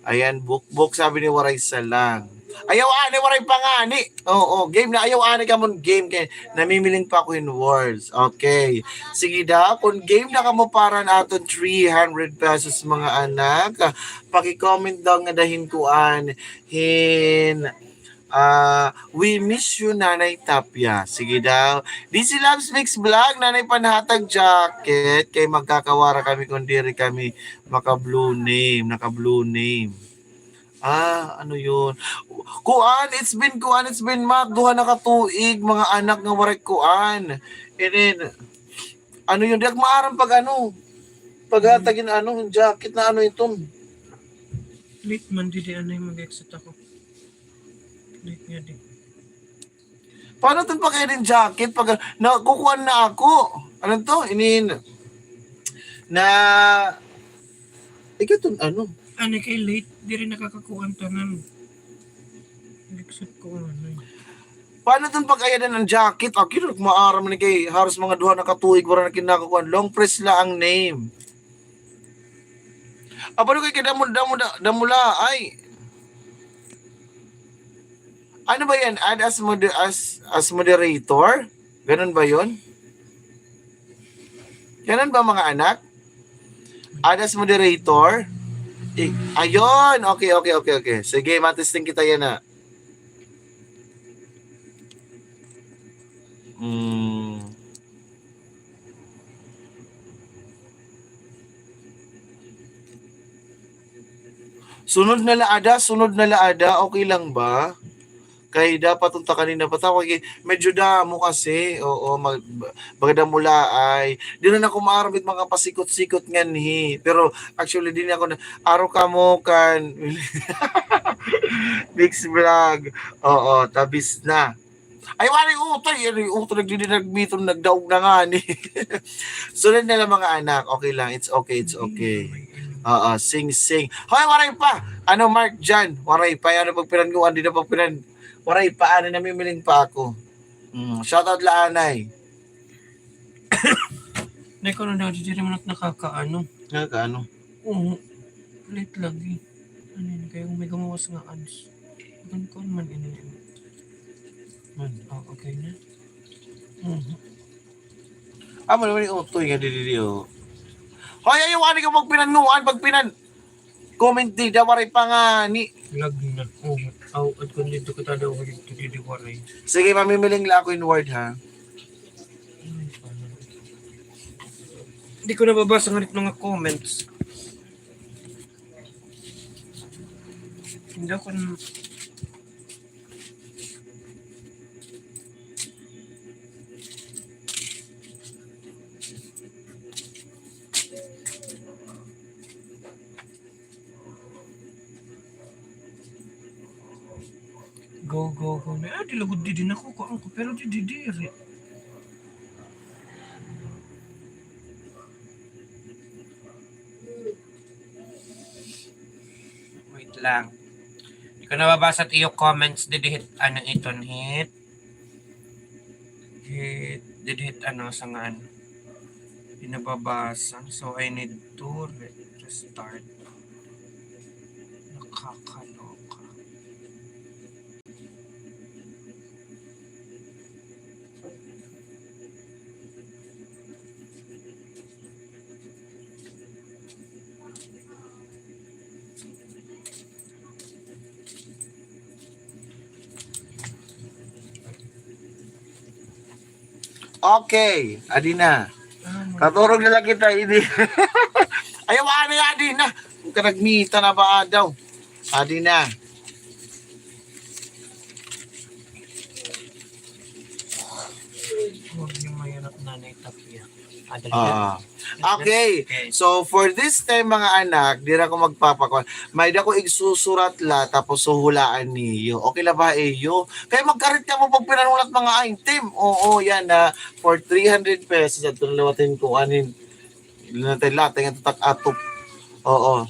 Ayan, bukbok, sabi ni Waray Salang. Ayaw anay, waray pa ngani. Oo, game na. Ayaw anay kamo hin game kay namimiling pa ako hin words. Okay. Sige daw, kon game na kamo para han aton three hundred pesos, mga anak, paki-comment daw ngada hin kuan, hin, ah, "We miss you, Nanay Tapia." Sige daw. D C Loves Mix Vlog, Nanay, panhatag jacket kay magkakawara kami kon diri kami maka-blue name, naka-blue name. Ah, ano yun? Kuan, it's been, kuan, it's been, ma, duha na ka tuig, mga anak, nga waray kuan. And then, ano yun? Di ak maaram pag ano, paghatag hin ano, hin jacket na ano iton. Late man, di, di, ano, mag-exit ako. Late nga, di. Paano ton pag-ayan hin jacket? Pag nakukuan na ako. Ano to? Inin na ikaw ton ano? Ano kay late? Diri nakakakuan tanan. Except ko ano. Paano ton pag-ayadan an jacket? Ako, di ak maaram ni kay haros mga duha na ka tuig, wara na kinakakuan. Long press la an name. Aba, ano kay kadamo, damo, da-, damo la, ay. Ano ba yan? Add as, moder-, as, as moderator? Ganun ba yun? Ganun ba, mga anak? Add as moderator? I-, ayun. Okay, okay, okay, okay. Sige, matesting kita yana. Hmm. Sunod na la ada, sunod na la ada, okay lang ba? Kay dapat unta kanina pa ta, kay medyo damo kasi, oo, mag-, baga damo la ay. Di na ako maaram it mga pasikot-sikot nganhi. Pero actually, di na ako na, aro kamo kan Mix Vlog. Oo, tabis na. Ay, waray utoy, waray utoy, nagdidi, nagbiton, nagdaog na ngani. Sunod na la, mga anak, okay lang, it's okay, it's okay. Oo, sing, sing. Hoy, waray pa! Ano, Mark, Jan? Waray pa, ano, pagpinanguan, di na pagpinan-, waray pa, ano, namimiling pa ako. Mm, shout out la anay. Nay, kuno daw, diri man ak nakakaano. Nakakaano? Oo. Late lagi. Ano yun? Kaya kung may gumawas nga ads. Kan kuan man ini. Man. Oh, okay na. Mhm. Amo naman yung utoy nga didi, oh. Hoy, ayaw, ani ka pagpinanguan, pagpinan-, comment dida, waray pa ngani. Lag na. Oh, aw, at kung dito ka tadaw, dito, dito, waray. Sige, mamimiling la ako in word, ha? Di ko nababasa nga mga comments. Hindi ako n- Go, go, go. Ah, di lagod di din ako. Kuan ko, pero di, di, diri. Wait lang. Di ko nababasa it iyo comments didi hit, ano, iton hit. Hit, didi hit, ano, sa nga, ano. Di nababasa. So, I need to re-, restart. Nakakaloka. Okay, adi na. Katurog na la kita, ini. Ayaw, ani, adi na. Karagmita na ba daw? Adi na. Huwag niyo mayanap, Nanay Tapia. Ah. Okay. So, for this time, mga anak, diri ako magpapakuan. May-ada ko igsusurat la, tapos huhulaan niyo. Okay la ba, iyo? Kay magkarit kamo pagpinanhulat mga item. Oo, yana. For three hundred pesos, adto na liwat hin kuan hin. Latay-latay nga tatak atop. Oo.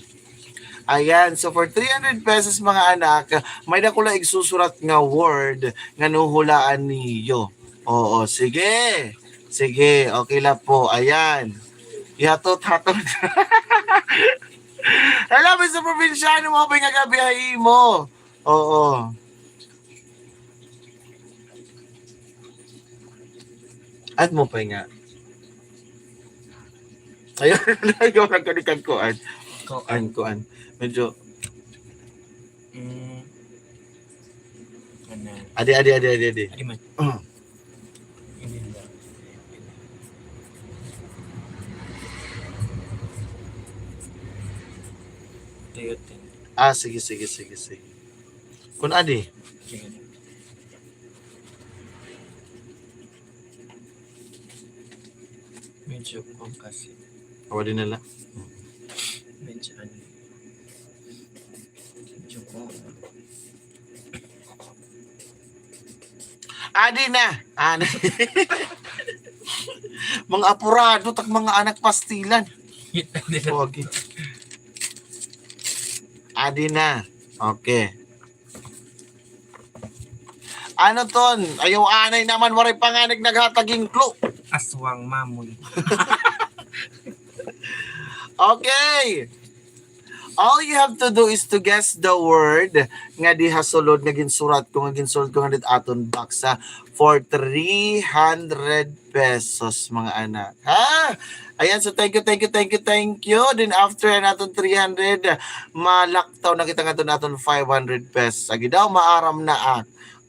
Ayan. So, for three hundred pesos, mga anak, may-ada ko la igsusurat nga word nga huhulaan niyo. Oo, sige. Sige, okay la po. Ayan. Ihatot-hatot. Hello, Mister Probinsyano, maupay nga gab-i ha imo. Oo. At mo pa nga. Ayun, ayaw lang ka ni kang kuan. Kuan, kuan. Medyo. Mm. Ano? Adi, adi, adi, adi, adi. Adi man. Mm. Hindi na. Tuyot din. Ah, sige, sige, sige, sige. Kun adi. Sige. Medyo kuwan kasi. Awa din nila. Medyo ano. Medyo kuwan. Adi na. Ano? Mga apurado, tak mga anak pastilan. Pogi. Adi na. Okay. Ano ton? Ayaw anay naman, waray pa nga nag-, naghatag hin clue. Aswang mamoy. Okay. All you have to do is to guess the word nga diha sulod nga ginsurat ko, nga ginsurat ko nga dito aton box, ha, for three hundred pesos, mga anak. Ha? Ayan, so thank you, thank you, thank you, thank you. Then after an aton three hundred, malaktaw na kita nga aton, aton five hundred pesos. Agi daw, maaram na, ah.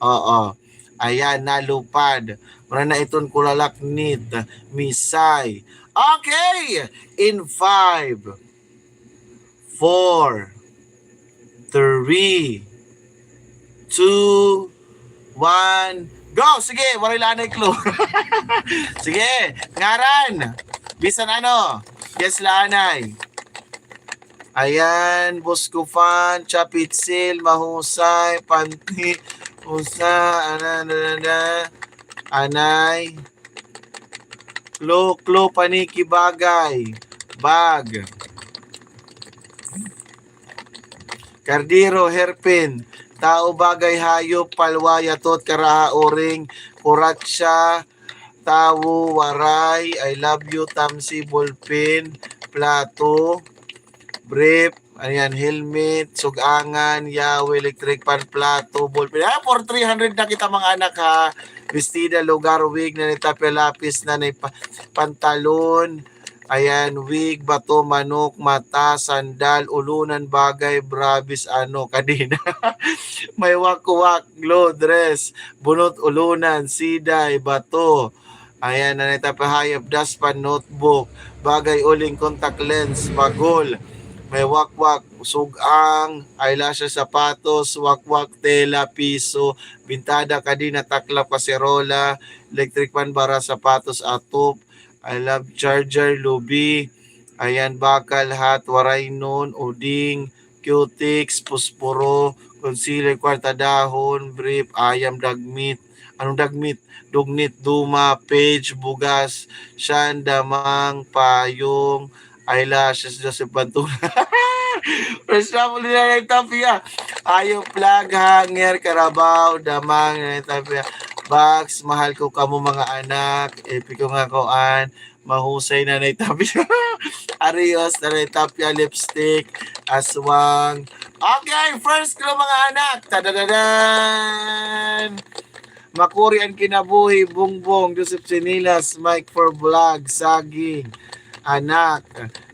Oo. Ayan, nalupad. Mura na iton kulalaknit, misay. Okay! In five, four, three, two, one, go! Sige, waray la anay clue. Sige, ngaran. Bisan ano. Yes la anay. Ayan, Buscopan, Chapitsil, mahusay, panty, usa, ana, na, na, na, anay, klo, klo, paniki, bagay, bag, kardero, hairpin, tao, bagay, hayop, palwa, yatot, karaha, uring, kuratsa, tawo, waray, I love you, tamsi, ballpen, plato, brief, ayan, helmet, sug-angan, yawi, electric fan, plato, ballpen. Ah, for three hundred na kita, mga anak, ha. Bestida, lugar, wig, Nanay Tapia, lapis, Nanay pa-, pantalon, ayan, wig, bato, manok, mata, sandal, ulunan, bagay, brabis, ano, kadena. May wakwak, glue, dress, bunot, ulunan, siday, bato. Ayan, Nanay Tapia, hayop, dustpan, notebook, bagay, uling, contact lens, bagol, may wakwak, sug-ang, eyelashes, sapatos, wakwak, tela, piso, bintada, kadena, taklap, kaserola, electric fan, bara, sapatos, atop, I love, charger, lubi, ayan, bakal, hat, waraynon, uding, cutex, posporo, concealer, kwarta, dahon, brief, ayam, dagmit. Anong dagmit? Dugnit, duma, page, bugas, syan, damang, payong, eyelashes, Joseph Bantulan. First raffle ni Nanay Tapia. Hayop, flag, hanger, karabaw, damang, Nanay Tapia. Box, mahal ko kamo mga anak. Epiko nga kuan. Mahusay, Nanay Tapia. Arios, Nanay Tapia, lipstick, aswang. Okay, first clue, mga anak. Tadadadan! Makuri an kinabuhi, Bongbong, Joseph Sinilas, Mike for Vlog, Saging, Anak,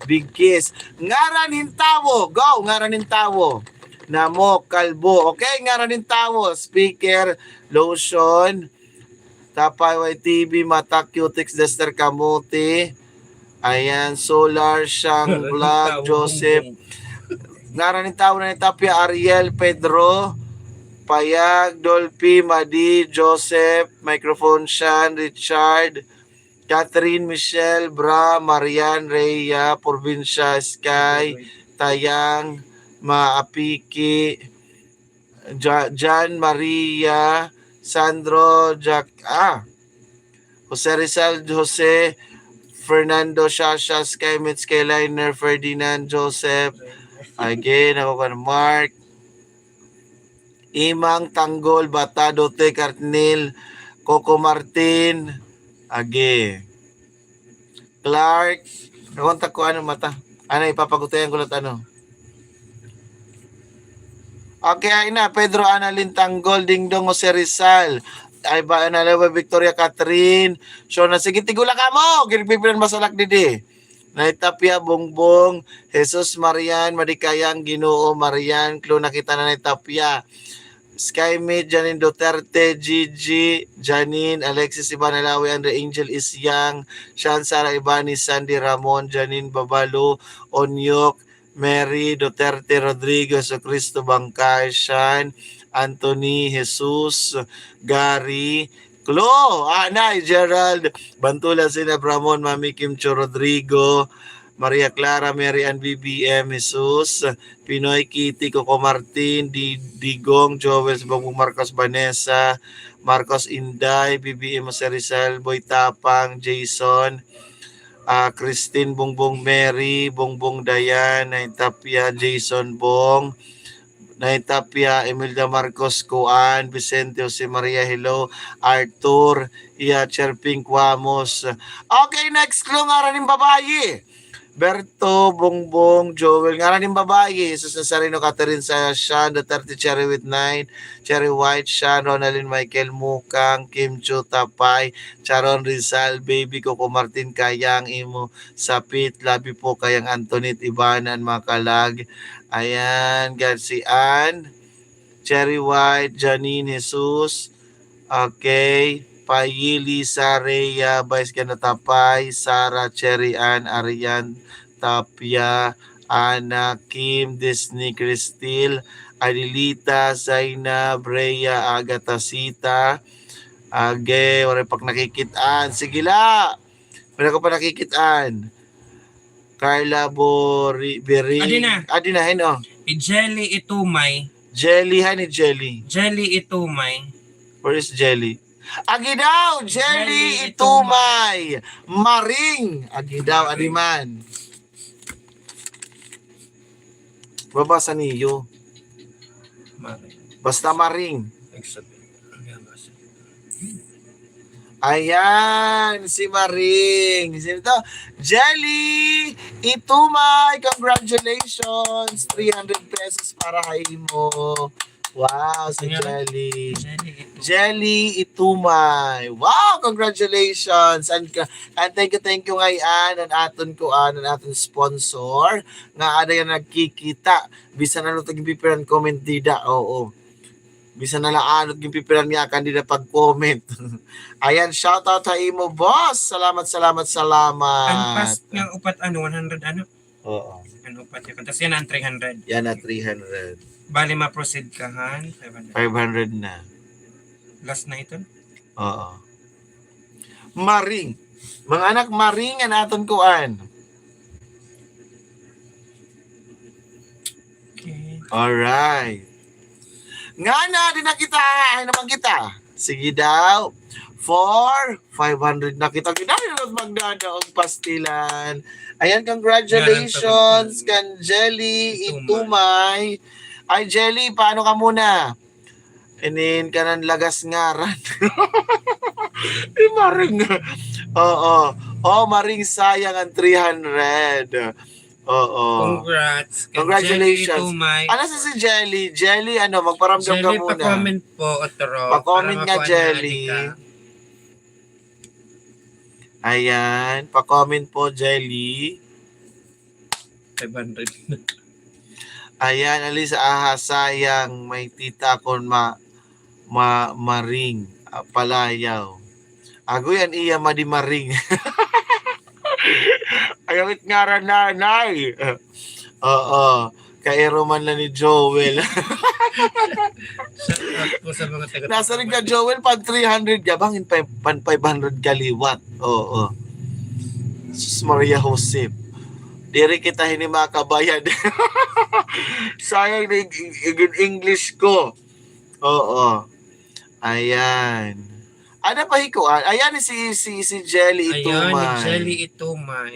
Big Kiss. Ngaran hin tawo. Go, ngaran hin tawo. Namok, kalbo. Okay, ngaran hin tawo. Speaker, lotion, Tapay, Y T V, mata, cutex, duster, kamote. Ayan, solar, siyang, vlog, Joseph. Ngaran hin tawo, Nanay Tapia, Ariel, Pedro, Payag, Dolphy, Madi, Joseph, microphone, Shan, Richard, Catherine, Michelle, Bra, Marian, Rhea, Probinsya, Sky, Tayang, Maapiki, Ja-, Jan Maria, Sandro, Jack, ah, Jose Rizal, Jose, Fernando, Shasha, Sky Mitch, Skyliner, Ferdinand, Joseph, again, ako kan Mark, Imang, Tanggol, Bata, Dote, Cartnil, Coco Martin, agi. Clark. Nakontak ko, ano, mata. Ano, ipapagutayan ko lang, ano. Okay, ay na, Pedro, Annalyn, Tanggol, Dingdong, Jose Rizal, Ay ba, ano, ano ba, Victoria Catherine? Shona, sige, tigula kamo. Ginpipilan masalak didi. Nay Tapia, Bongbong, Jesus Marian, Madikayang, Ginoo Marian, Clo, nakita na Nay Tapia. Sky Meet, Janine Duterte, Gigi, Janine, Alexis Iban Alawi, Andre Angel Isyang, Shan, Sara Ibani, Sandy Ramon, Janine Babalu, Onyok, Mary, Duterte, Rodrigo, Jesucristo, Bangkay, Shan, Anthony, Jesus, Gary, Clo, Anay, Gerald, Bantula, Sinab Ramon, Mami Kim Cho, Rodrigo, Maria Clara, Mary Ann, B B M, Jesus, Pinoy Kitty, Coco Martin, Di-, Digong, Joel, Bongbong Marcos, Vanessa, Marcos Inday, B B M, Jose Rizal, Boy Tapang, Jason, ah, Christine, Bongbong Mary, Bongbong Dayan, Nay Tapia, Jason Bong, Nay Tapia, Imelda Marcos, Kuan, Vicente, Jose Maria, hello, Arthur, iya, Cherping Cuamos. Okay, next clue, ngaran hin babayi. Berto, Bongbong, Joel, ngaran hin babayi, Jesus Nazareno, Catherine Sayashan, Duterte, Cherry with nine, Cherry White, Shan, Ronaldin, Michael, Mukang, Kim Chu, Tapay, Charon, Rizal, Baby, Coco Martin, Kayang, Imo, Sapit, Labi po, Kayang, Antoinette, Ibanan, Makalag, ayan, Garcian, Cherry White, Janine, Jesus, okay, Payili, Sareya, Vice Ganda, Tapay, Sara, Cherry Ann, Arian, Tapia, Ana, Kim, Disney, Cristil, Adelita, Zaina, Brea, Agatha, Sita, Age, waray pa ak nakikit-an. Sige la. Waray ko pa nakikit-an. Carla Bori-, Bering. Adi na. Adi na, hin-o. Hi Jelly Itumay. Jelly, han hi Jelly. Jelly Itumay. Where is Jelly? Agi daw, Jelly Itumay. Maring. Agi daw, adi man. Babasa niyo. Maring. Basta Maring. Ayan, si Maring. Sino to? Jelly Itumay, congratulations. Three hundred pesos para ha imo. Wow, si Jelly. Jelly Itumay. Wow, congratulations. And, and thank you, thank you ngay-an an aton kuan, an aton sponsor nga ada nga nagkikita. Bisan ano it ginpipiran comment dida. Oo. Bisan na la ano it ginpipiran nga kandida pag-comment. Ayan, shout out ha imo, boss. Salamat, salamat, salamat. An past nga upat ano, one hundred ano? Oo. An upat nga. Tas yana an three hundred. Yana three hundred. Bali, ma-proceed ka han five hundred. Five hundred na. Last na iton? Oo. Maring. Mga anak, maring an aton kuan. Okay. Alright. Ngana, di na kita, ay naman kita. Sige daw. Four, five hundred na kita. Gidali na lang magdadaog pastilan. Ayan, congratulations kan Jelly Itumay. Ay, Jelly, paano ka muna? Inin kanan lagas ngaran. Di Maring. Oo. Oh, Maring, sayang an three hundred. Oo. Congrats. Congratulations. Jelly Itumay. Ano sa si Jelly? Jelly, ano, magparamdam ka muna. Jelly, pa-comment po, otro. Pa-comment nga, Jelly. Ayan, pa-comment po, Jelly. Five hundred. Ayan, Alisa, aha, sayang, may tita akon ma-, ma-, Maring, ah, Palayaw. Agoy, an iya madi Maring. Ayaw it ngaran nanay. Oo. Kairo man la ni Joel. Shout out po sa mga taga- Nasiring ka, Joel, pan three hundred ka, bangin pa, pan five hundred ka liwat. Oo. Sus Maria Josep. Diri kita hini makabayad. Sayang na ig-, ig-, English ko. Oo. Ayan. Ada pa hikuan. Ayan si, si, si Jelly Itumay. Ayan, ni Jelly Itumay.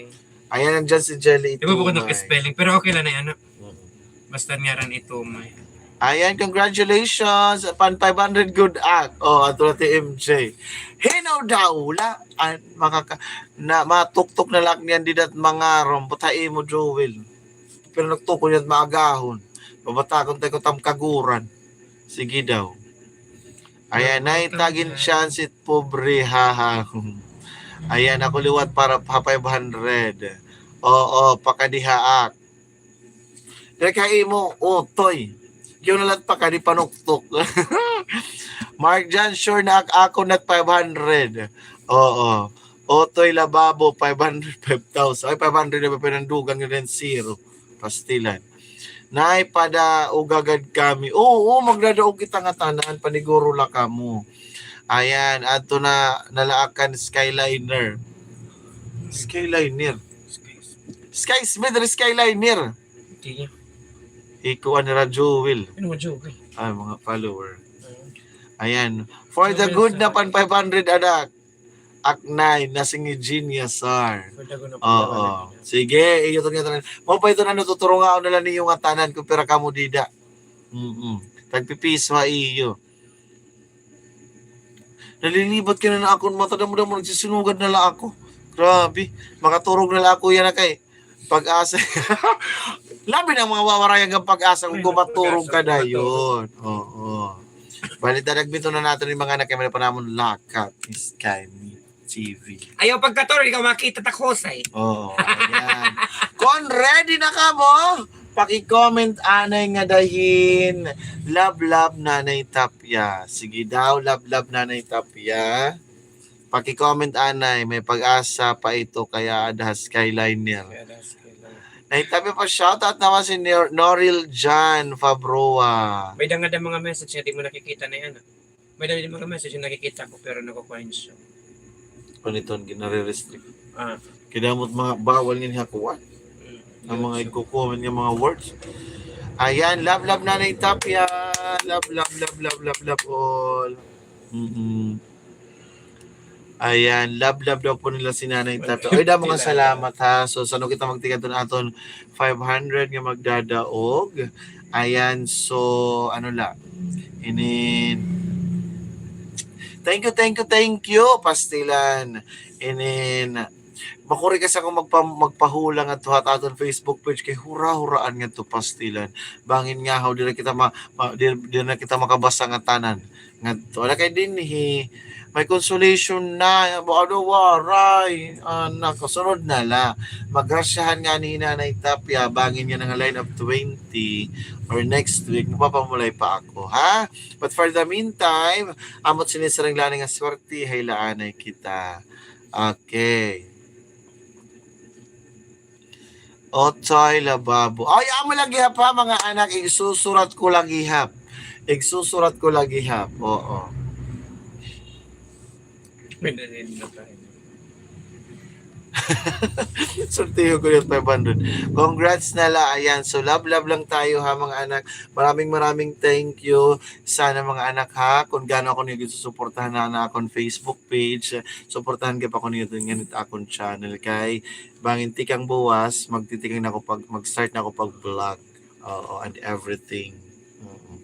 Ayan, nandiyan si Jelly Itumay. Di ba po ko nag-spelling? Pero okay lang na yan, ano? Mm. Basta ngaran Itumay. Ayan, congratulations. Pan five hundred good act. Oh, ato na ti M J. Hinaw daw, wala. An, makaka-, na, matuktok na lang niyan didat mga rom. Patay mo, Joel. Pero nagtukol niyan maagahon. Babatakon tayo ko tam kaguran. Sige daw. Ayan, naay tag-in chance it pobre, haha. Ayan, ako liwat para ha five hundred. Oo, pakadihaak. Diri ka imo, utoy. Yun na lang pakadi panuktok. Mark John, sure na ak-, ako na five hundred. Oo. Utoy lababo, five hundred, five thousand. Ay, five hundred na ba pinandugan nga din zero? Pastilan. Nay, pada ugagad kami. Oo, oo, magdadaog kita nga tanan, paniguro la kamo. Ayan, ato na nalaakan Skyliner. Skyliner. Sky Smith, Skyliner. Hindi niya. Ikuan nira Jewel. Ano mo, Jewel? Ay, mga follower. Ayan. For the good na pan five hundred, anak. Aknay, nasing Eugenia Sar. Oo. Sige, iyo to niya tanan. Mao pa ito na natuturungaon na lang niyo nga tanan kung pira kamo dida. Mm-mm. Tagpipiso ha iyo. Nalilibat ka na na akon mata, damo-damo, nagsisinugad na la ako. Grabe. Makaturog na la ako yana kay pag-asa. Labi na mga wawarayan nga pag-asa kung gumaturog ka dayon. Oo. Bali, dadagmiton na naton ni mga anak kay may pa namon lakat. Sky T V. Ayaw pagkaturog, ikaw makita ta husay. Oo, ayan. Kon ready na kamo, paki-comment anay nga dahin, love, love, Nanay Tapia. Sige daw, love, love, Nanay Tapia. Paki-comment anay, may pag-asa pa ito kay aada ha Skyliner. Kay aada ha Skyliner. Nay Tapia pa, shoutout naman si Nor-, Noril John Fabroa. May dangad ang mga message nga di mo nakikita na yan, ah. May dangad ang mga message nga nakikita ko pero nakukuha siya. Paniton, ginare-restrict. Ah. Kay damo it mga bawal nga nihakuan. Mm. Ang mga igko-comment nga mga words. Ayan, love, love, Nanay Tapia. Love, love, love, love, love, love all. Mm-mm. Ayan, love, love daw po nila si Nanay Tapia. Oy, damo nga salamat, ha. So, san-o kita magtikang aton five hundred nga magdadaog. Ayan, so, ano la. Inin. Thank you, thank you, thank you, pastilan. Inin. Makuri kasi ako magpa-, magpahula ngadto ha aton Facebook page kay hura-huraan ngadto, pastilan. Bangin nga haw, diri kita ma-, ma-, diri, diri na kita makabasa nga tanan. Ngadto. Ala kay dinhi, may consolation na. Ano, waray. Ah, nakasunod na la. Magrasyahan nga ni Nanay Tapia, bangin nga nga line of twenty or next week, mapapamulay pa ako, ha? But for the meantime, amot sini siring la nga swerte, hay laanay kita. Okay. Otoy lababo. Ay, amo lagi hap, ha, mga anak, igsusurat ko lagi hap. Igsusurat ko lagi hap. Oo. Sortiho ko yung five hundred. Congrats na la. Ayan. So, love, love lang tayo, ha, mga anak. Maraming, maraming thank you. Sana, mga anak, ha, kung gaano ako niyo gisusuportahan na, na akon Facebook page, suportahan ka pa ko niyo din nganit akon channel kay bangin tikang buwas, magtitikang na ako pag, mag-start na ako pag-vlog. Oo, and everything. Mm.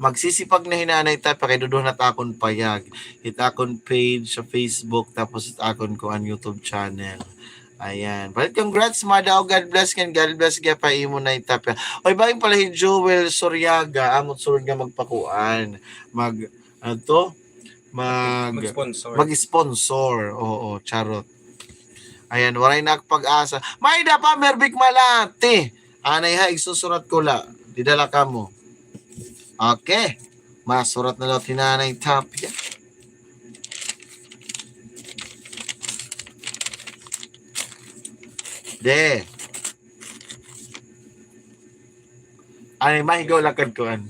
Magsisipag na hi Nanay Tapia kay duduha na it akon payag. It akon page sa Facebook, tapos it akon kuan YouTube channel. Ayan. But congrats, Madaw. God bless, kan God bless gihap ha imo, Nay Tapia. Oy, bangin pala hi Joel Soriaga, amot sunod nga magpakuan. Mag, ano to? Mag, mag-sponsor. Mag-sponsor. Oo, charot. Ayan, waray na ak pag-asa. May-ada pa, Mervic Malati. Anay ha, igsusurat ko la. Dida la kamo. Okay. Masurat na la hi Nanay Tapia. De. Ay, mahigaw lakad ko, an.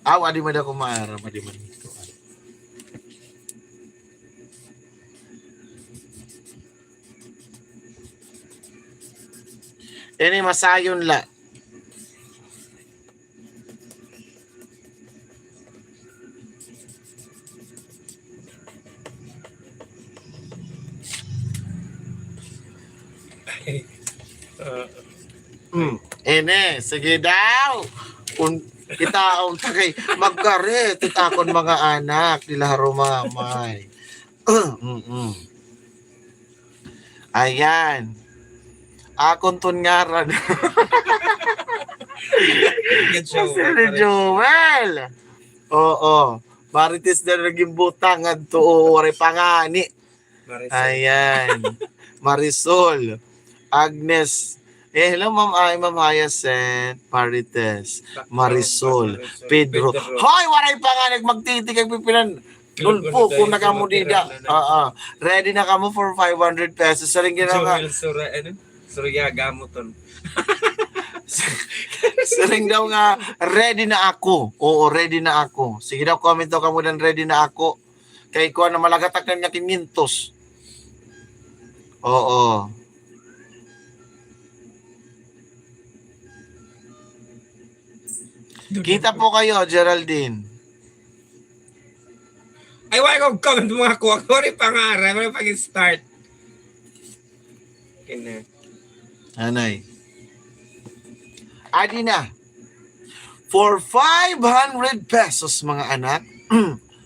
Aw, adi man ako maaram, adi man ito. Ini masayon la. Uh, mm, ini, sige daw. Kun kita ang takay, magkarit, it akon mga anak, dila harumamay. Mm-mm. Ayan. Akon ton ngaran. Sir Joel. Oo. Marites na naging butang ngadto. Oo, waray pa ngani. Marisol. Ayan. Marisol. Agnes. Eh, hello, Ma'am Ay, Ma'am Hyacinth, Marites, Marisol, Pedro. Hoy, waray pa nga nagmagtitik ang pipinan. Nulpo ko na kamo dida. Oo. Ready na kamo for five hundred pesos. Saring ginawa. Joel Sura, ano? Surya Gamuton. Saring daw nga, ready na ako. Oo, ready na ako. Sige daw, comment daw kamo dan, ready na ako. Kay kuan na, malagatak na niya kinyentos. Oo. Kita po kayo, Geraldine. Ay, wala ko comment mga kuha. Wala pa nga, wala pa start. Kina. Anay. Adi na. For five hundred pesos, mga anak.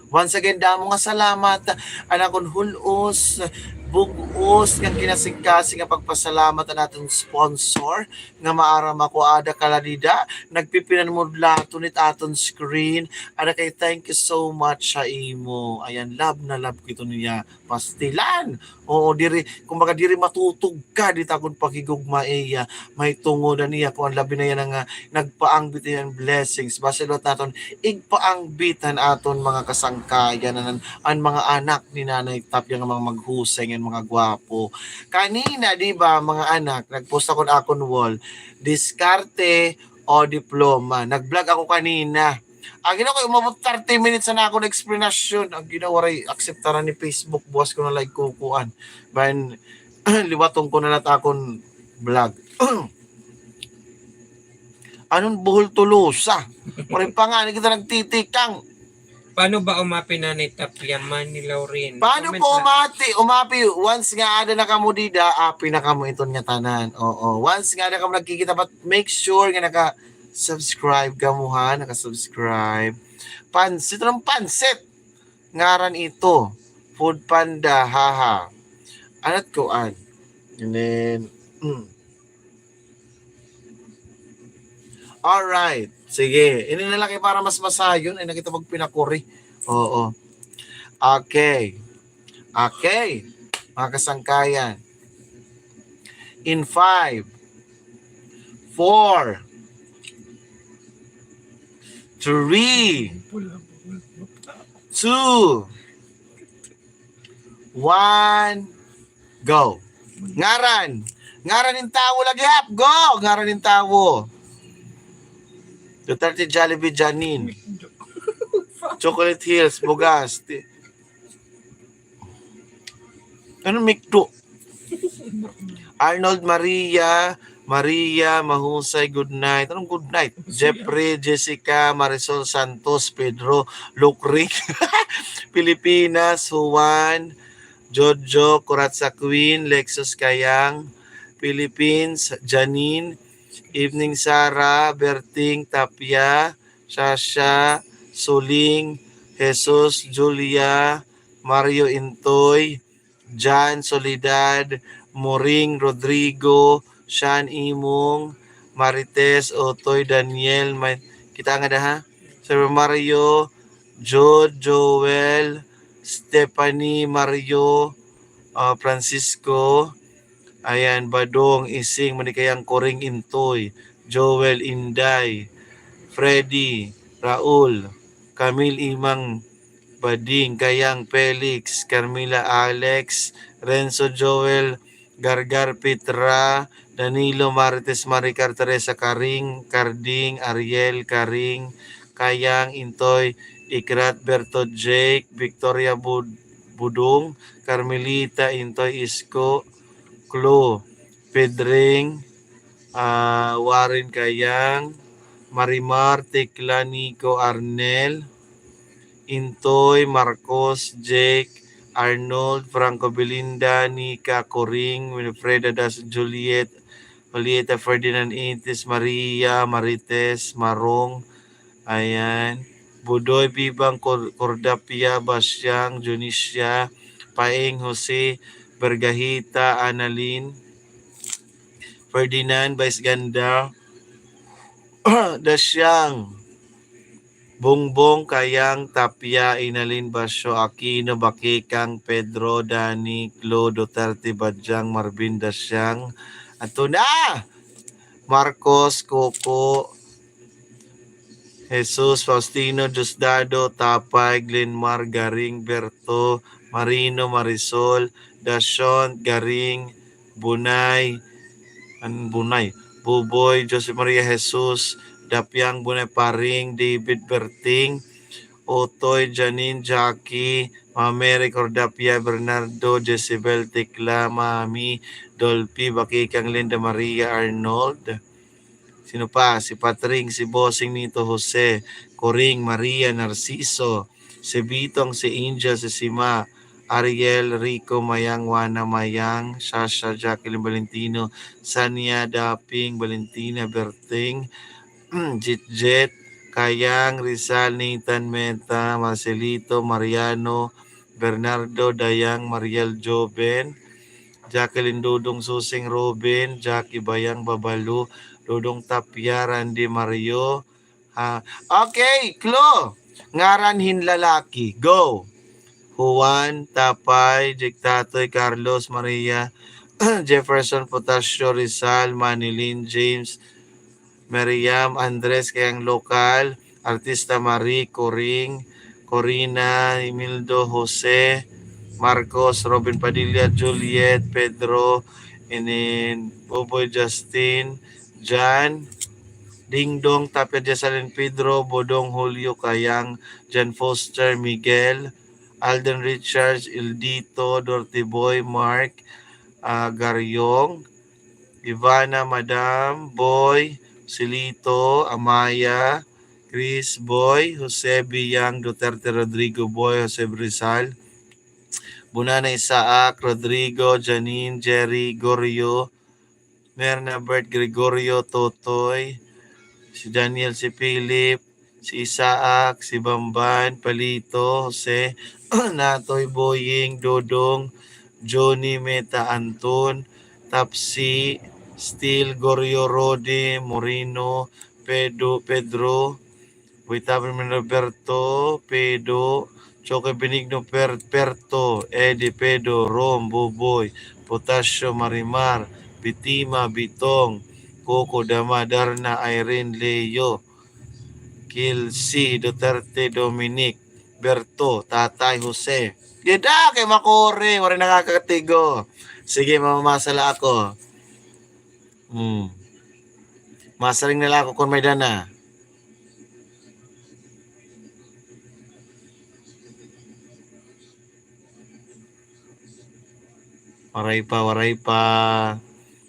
Once again, damo nga salamat. An akon hul-os, bug-os, nga kinasingkasing nga pagpasalamat an aton sponsor, nga maaram ako ada ka la dida, nagpipinan mo laton it aton screen. Ada kay, thank you so much sa imo. Ayan, love na love ko ito niya. Pastilan. Oo, diri, kumbaga, diri matutog ka, di ta kon paghigugma iya, may tungodan iya, kung an labi na yana nga, nagpaangbit iya hin blessings. Basi liwat naton, igpaangbit han aton mga kasangkayan, an, an mga anak ni Nanay Tapia nga mga maghusay ngan mga gwapo. Kanina, di ba, mga anak, nag-post ako ha akon wall, diskarte o diploma. Nag-vlog ako kanina. An ginawa ko, umabot thirty minutes na akon explanation. An ginawa, waray akseptaran ni Facebook. Buwas ko na la igkukuan. Bahin, liwaton ko na la it akon vlog. Anon buhol Tolosa? Waray pa ngani kita nagtitikang. Paano ba umapi Nanay Tapia, Manny Lauren? Paano po umati, umapi? Once nga ada na kamo dida, api na kamo iton ngatanan. Oo. Once nga ada kamo nagkikita, but make sure nga naka-subscribe kamo, ha? Naka-subscribe. Pansit, anong pansit? Ngaran ito. Food Panda, haha. Anat kuan. And then, mm. Alright. Sige. Ini na la kay para mas masayon. Ay, nakita pag pinakuri. Oo. Okay. Okay. Mga kasangkayan. In five, four, three, two, one, go. Ngaran. Ngaran hin tawo lagi, hap. Go! Ngaran hin tawo. Duterte, Jollibee, Janine. Chocolate Hills, Bugas. Ti-, ano, McDo? Arnold, Maria, Maria, mahusay, good night. Anong good night? Jeffrey, Jessica, Marisol Santos, Pedro, Lukrik, Pilipinas, Juan, Jojo, Kuratsa Queen, Lexus Kayang, Philippines, Janine, Evening Sara, Berting, Tapia, Shasha, Suling, Jesus, Julia, Mario Intoy, Jan, Soledad, Moring, Rodrigo, Shan, Imong, Marites, Otoy, Daniel, may, kita nga daha, Sir Mario, Jude, Joel, Stephanie, Mario, ah, Francisco, ayan, Badong, Ising, Manikayang, Koring, Intoy, Joel, Inday, Freddy, Raul, Camille, Imang, Bading, Kayang, Felix, Carmela, Alex, Renzo, Joel, Gargar, Petra, Danilo, Marites, Maricar, Teresa, Karing, Carding, Ariel, Karing, Kayang, Intoy, Ikrat, Berto, Jake, Victoria, Bud-, Budong, Carmelita, Intoy, Isko, Clo, Pedring, ah, Warren, Kayang, Marimar, Tekla, Nico, Arnel, Intoy, Marcos, Jake, Arnold, Franco, Belinda, Nika, Coring, Winifreda, Das, Juliet, Julieta, Ferdinand, Itis, Maria, Marites, Marong, ayan, Budoy, Bibang, Cor-, Cordapia, Basyang, Junisia, Paeng, Jose, Bergahita, Annalyn, Ferdinand, Vice Ganda, Dasyang, Bongbong, Kayang, Tapia, Inalin, Basyo, Aquino, Bakikang, Pedro, Dani, Glo, Duterte, Badyang, Marvin, Dasyang, Antuna, Marcos, Coco, Jesus, Faustino, Diosdado, Tapay, Glenmar, Garing, Berto, Marino, Marisol, Dashon, Garing, Bunay, an Bunay, Buboy, Jose Maria, Jesus, Dapiang, Bunay, Paring, David, Berting, Otoy, Janine, Jackie, Mama Mary, Cordapia, Bernardo, Jezebel, Tekla, Mami, Dolphy, Bakikang, Linda Maria, Arnold. Sino pa? Si Patring, si Bossing Nito, Jose, Coring, Maria, Narciso, si Bitong, si Angel, si Sima, Ariel, Rico, Mayang, Juana, Mayang, Shasha, Jacqueline, Valentino, Sania, Daping, Valentina, Berting, Jitjet, Kayang, Rizal, Nathan, Meta, Marcelito, Mariano, Bernardo, Dayang, Mariel, Joven, Jacqueline, Dudong, Susing, Ruben, Jackie, Bayang, Babalu, Dudong, Tapia, Randy, Mario. Ha. Okay, clue. Ngaran hin lalaki. Go. Juan, Tapay, Jake, Tatoy, Carlos, Maria, Jefferson, Potasio, Rizal, Manilin, James, Miriam, Andres, Kayang, Lokal, Artista, Marie, Coring, Corina, Emildo, Jose, Marcos, Robin Padilla, Juliet, Pedro, inin, Boboy, Justin, Jan, Dingdong, Tapia, Jessalyn, Pedro, Bodong, Julio, Kayang, Jan Foster, Miguel, Alden, Richards, Ildito, Dorothy Boy, Mark, ah, Garyong, Ivana, Madam, Boy, Silito, Amaya, Chris, Boy, Jose, Biyang, Duterte, Rodrigo, Boy, Jose, Rizal, Bunana, Isaac, Rodrigo, Janine, Jerry, Goryo, Merna, Bert, Gregorio, Totoy, si Daniel, si Philip, si Isaac, si Bamban, Palito, Jose, Natoy, Boying, Dodong, Johnny, Meta, Anton, Tapsi, Steel, Gorio, Rode, Moreno, Pedro, Pedro, Buitaban, Roberto, Pedro, Choque, Benigno, Per-, Perto, Eddie, Pedro, Rom, Buboy, Potasio, Marimar, Bitima, Bitong, Coco, Dama, Darna, Irene, Leo, Kilsi, Duterte, Dominic, Berto, Tatay, Jose. Dida kay makuri, waray nakakatigo. Sige, mamamasa la ako. Hmm. Masiring na la ako kon may-ada na. Waray pa, waray pa.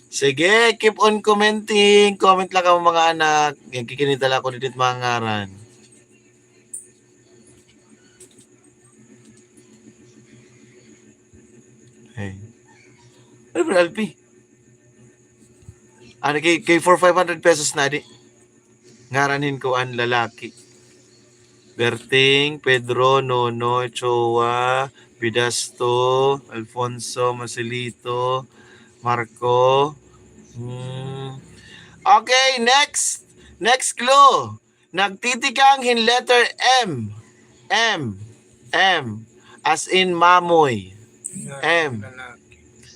Sige, keep on commenting. Comment la kamo, mga anak. Nagkikinita la ako didi hit mga ngaran. Hey. Ano ba, Alpi? Ano kay, kay for five hundred pesos na di? Ngaran hin kuan, lalaki. Berting, Pedro, Nonoy, Choa, Bidasto, Alfonso, Marcelito, Marco. Hmm. Okay, next. Next clue. Nagtitikang hin letter M. M. M. As in mamoy. M.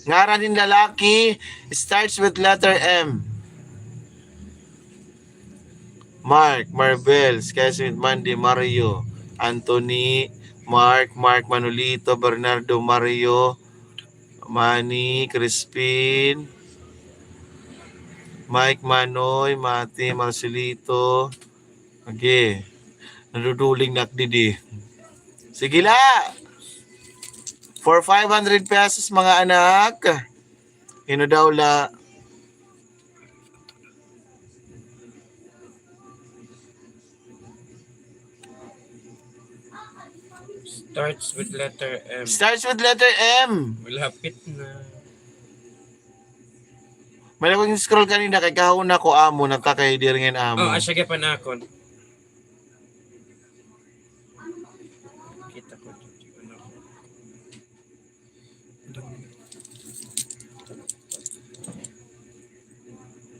Ngaran hin lalaki starts with letter M. Mark, Marbel, Sky Smith, Mandy, Mario, Anthony, Mark, Mark, Manolito, Bernardo, Mario, Manny, Crispin, Mike, Manoy, Mati, Marcelito. Okay. Naduduling na ak didi. Sige la. For five hundred pesos, mga anak. Hin-o daw la? Starts with letter M. Starts with letter M. Malapit na. May akong scroll kanina kay kahuna ko amo, nagkakay diri ngayon amo. Oh, asya kay panakon. Kita ko. Ano ko? Dong.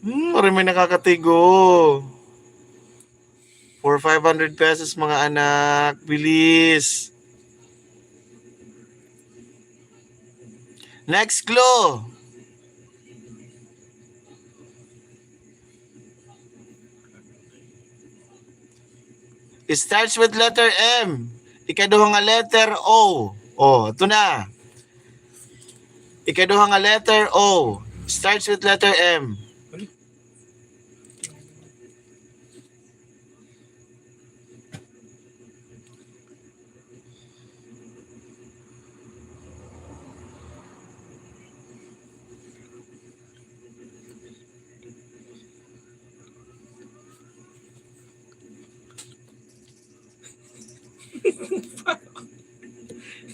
Hmm, waray may nakakatigo. For five hundred pesos, mga anak. Bilis. Next clue. It starts with letter M. Ikaduha nga letter O. Oh, ito na. Ikaduha nga letter O. Starts with letter M.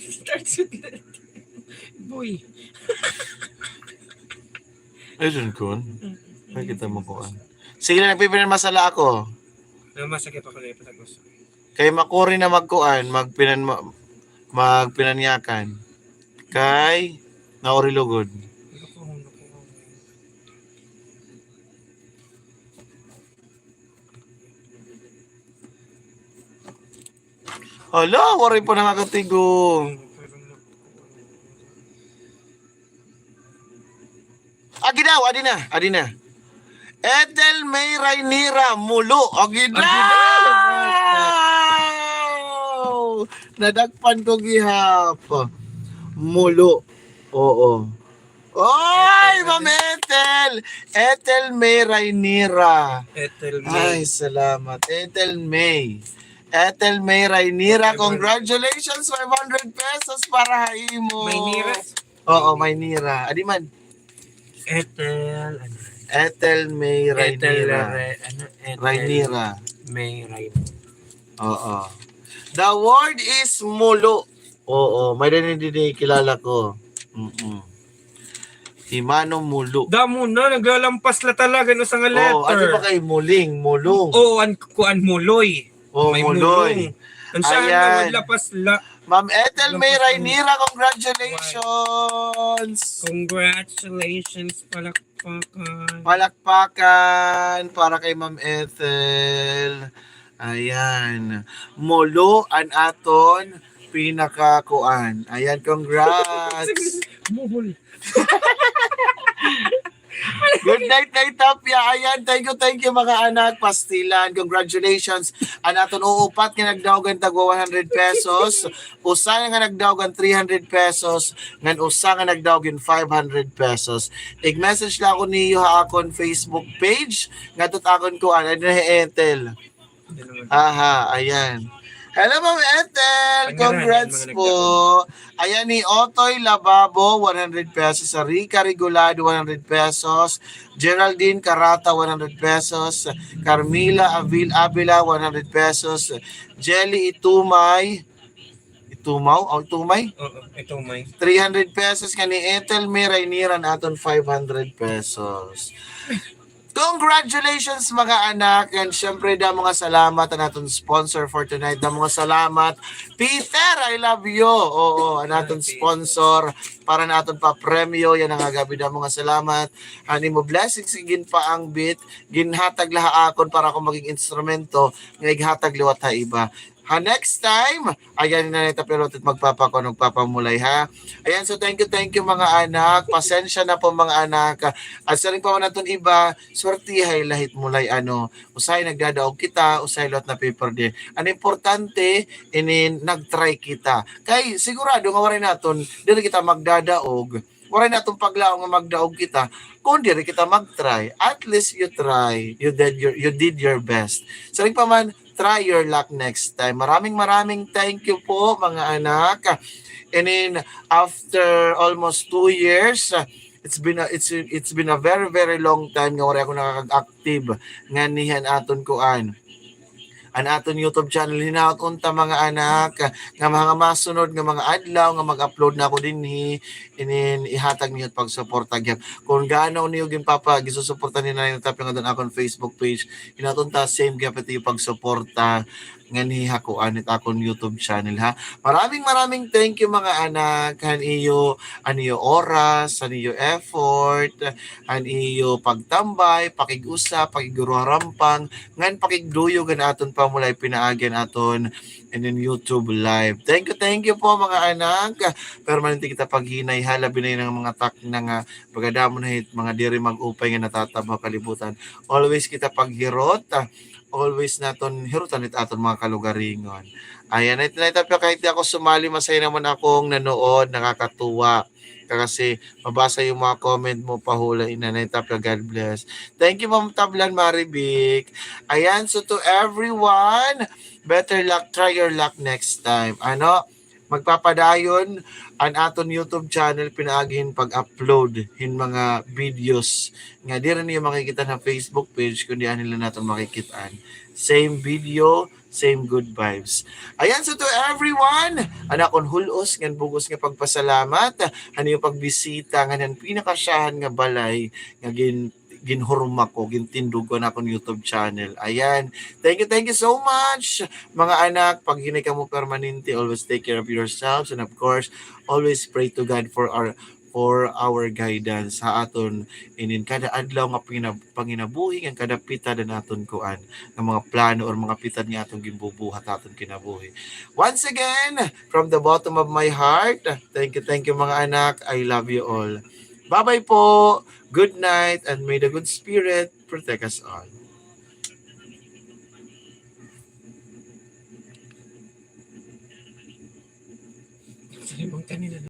Starts with letter. Boy. Ayun kun. Ay, kita mo kuan. Sige na, nagpipinanmasala ako. Namasakit ako na ipatagos. Kay makuri na magkuan, magpinan-, ma-, magpinanyakan. Kay nauri lugod. Hala, waray pa nakakatigo. Agi daw, adi na, adi na. Ethel May Rainira, Mulo. Agi daw! Agi daw! Nadakpan ko gihap. Mulo. Oo. Oy, Ma'am Ethel! Ethel May Rainira. Ethel May. Ay, salamat. Ethel May. Ethel May Rainira, congratulations, five hundred pesos para ha imo. Maynira? Oo, Maynira. Adi man. Ethel, ano? Ethel May Rainira. Ethel Re-, ano? Ethel Rainira. May Rainira. Oo. The word is mulo. Oo, may-ada didi kilala ko. Mm-mm. Hi Mano Mulo. Damo na, naglalampas la talaga, no, sa nga letter. Oo, ano ba kay muling, mulong? Oo, an, kuan, muloy. Oo, may muloy. Mulong. Ang sa ano, ayan. Naglapas la. Ma'am Ethel May Rainira, congratulations. Congratulations, palakpakan. Palakpakan para kay Ma'am Ethel. Ayan. Mulo an aton pinakakuan. Ayan, congrats. Muhol. Good night, Nay Tapia. Ayan, thank you, thank you, mga anak. Pastilan, congratulations. An aton uupat nga nagdaog hin tagwa one hundred pesos. Usa nga nagdaog hin three hundred pesos. Ngan usa nga nagdaog hin five hundred pesos. Ig-message la ako niyo ha akon Facebook page. Ngadto ha akon kuan, ano, Ethel. Aha, ayan. Hello, Ma'am Ethel. Congrats po. Ayan, hi Otoy Lababo, one hundred pesos. Rica Regulado, one hundred pesos. Geraldine Carata, one hundred pesos. Carmila Avil-, Avila, one hundred pesos. Jelly Itumay. Itumaw? O, Itumay? Oo, Itumay. Three hundred pesos. Kay ni Ethel May Rainira an aton five hundred pesos. Congratulations, mga anak. And syempre, damo nga salamat an aton sponsor for tonight. Damo nga salamat. Peter, I love you. Oo, an aton sponsor para han aton papremyo yana nga gab-i. Damo nga salamat. An imo blessings nga ginpaangbit, ginhatag la ha akon para ako maging instrumento nga ighatag liwat ha iba. Ha next time, ayan na nita pero magpapakuan, magpapamulay, ha. Ayan, so thank you, thank you, mga anak. Pasensya na po, mga anak. At siring pa man aton iba, swertihay la hit mulay, ano, usahay nagdadaog kita, usahay liwat napiperde. An importante, ini nag-try kita. Kay sigurado nga waray naton, diri kita magdadaog. Waray naton paglaom nga magdaog kita kon diri kita mag-try. At least you try. You did your, you did your best. Siring pa man, try your luck next time. Maraming, maraming thank you po, mga anak. And then, after almost two years, uh, it's been a, it's, it's been a very, very long time nga waray ako nakakag-active nganhi han aton kuan, an aton YouTube channel. Hinaot unta, mga anak, nga mga masunod nga mga adlaw nga mag-upload na ako dinhi, inin ihatag niyo pagsuporta gihap. Kung gaano niyo ginpapa-, gisusuporta ni Nanay Tapia ngadto ha akon Facebook page, hinaot unta same gihap it iyo pagsuporta. nganhi ha kuan it akon YouTube channel, ha. Maraming, maraming thank you, mga anak, han iyo, han iyo oras, han iyo effort, han iyo pagtambay, pakig-usa, pakigruharampang, ngan pakigduyog han aton pamulay pinaagi han aton inin YouTube live. Thank you, thank you po, mga anak. Permanente kita paghinay, ha, labi na ini nga mga takna nga pagkadamo na hit mga diri mag-upay nga natatabho ha kalibutan. Always kita paghirot, ah, always naton hirutan it aton mga kalugaringon. Ayan, Nanay Tapia, kahit di ako sumali, masaya naman akong nanood, nakakatuwa. Kasi mabasa yung mga comment mo, pahula, Nanay Tapia, God bless. Thank you, Ma'am Tablan Marivic. Ayan, so to everyone, better luck, try your luck next time. Ano, magpapadayon an aton YouTube channel pinaagi hin pag-upload hin mga videos nga diri niyo makikita ha Facebook page, kundi anhi la naton makikit-an. Same video, same good vibes. Ayan, so to everyone, an akon hul-os ngan bug-os nga pagpasalamat han iyo pagbisita ngan han pinakasyahan nga balay nga gin ginhurma ko, gintindog ko an akon YouTube channel. Ayan. Thank you, thank you so much, mga anak. Paghinay kamo permanente, always take care of yourselves, and of course, always pray to God for our for our guidance ha aton inin kada adlaw nga pangina-, panginabuhi, ngan kada pitad han aton kuan, nga mga plano or mga pitad nga aton ginbubuhat ha aton kinabuhi. Once again, from the bottom of my heart, thank you, thank you, mga anak. I love you all. Bye-bye po. Good night and may the good spirit protect us all. Kanina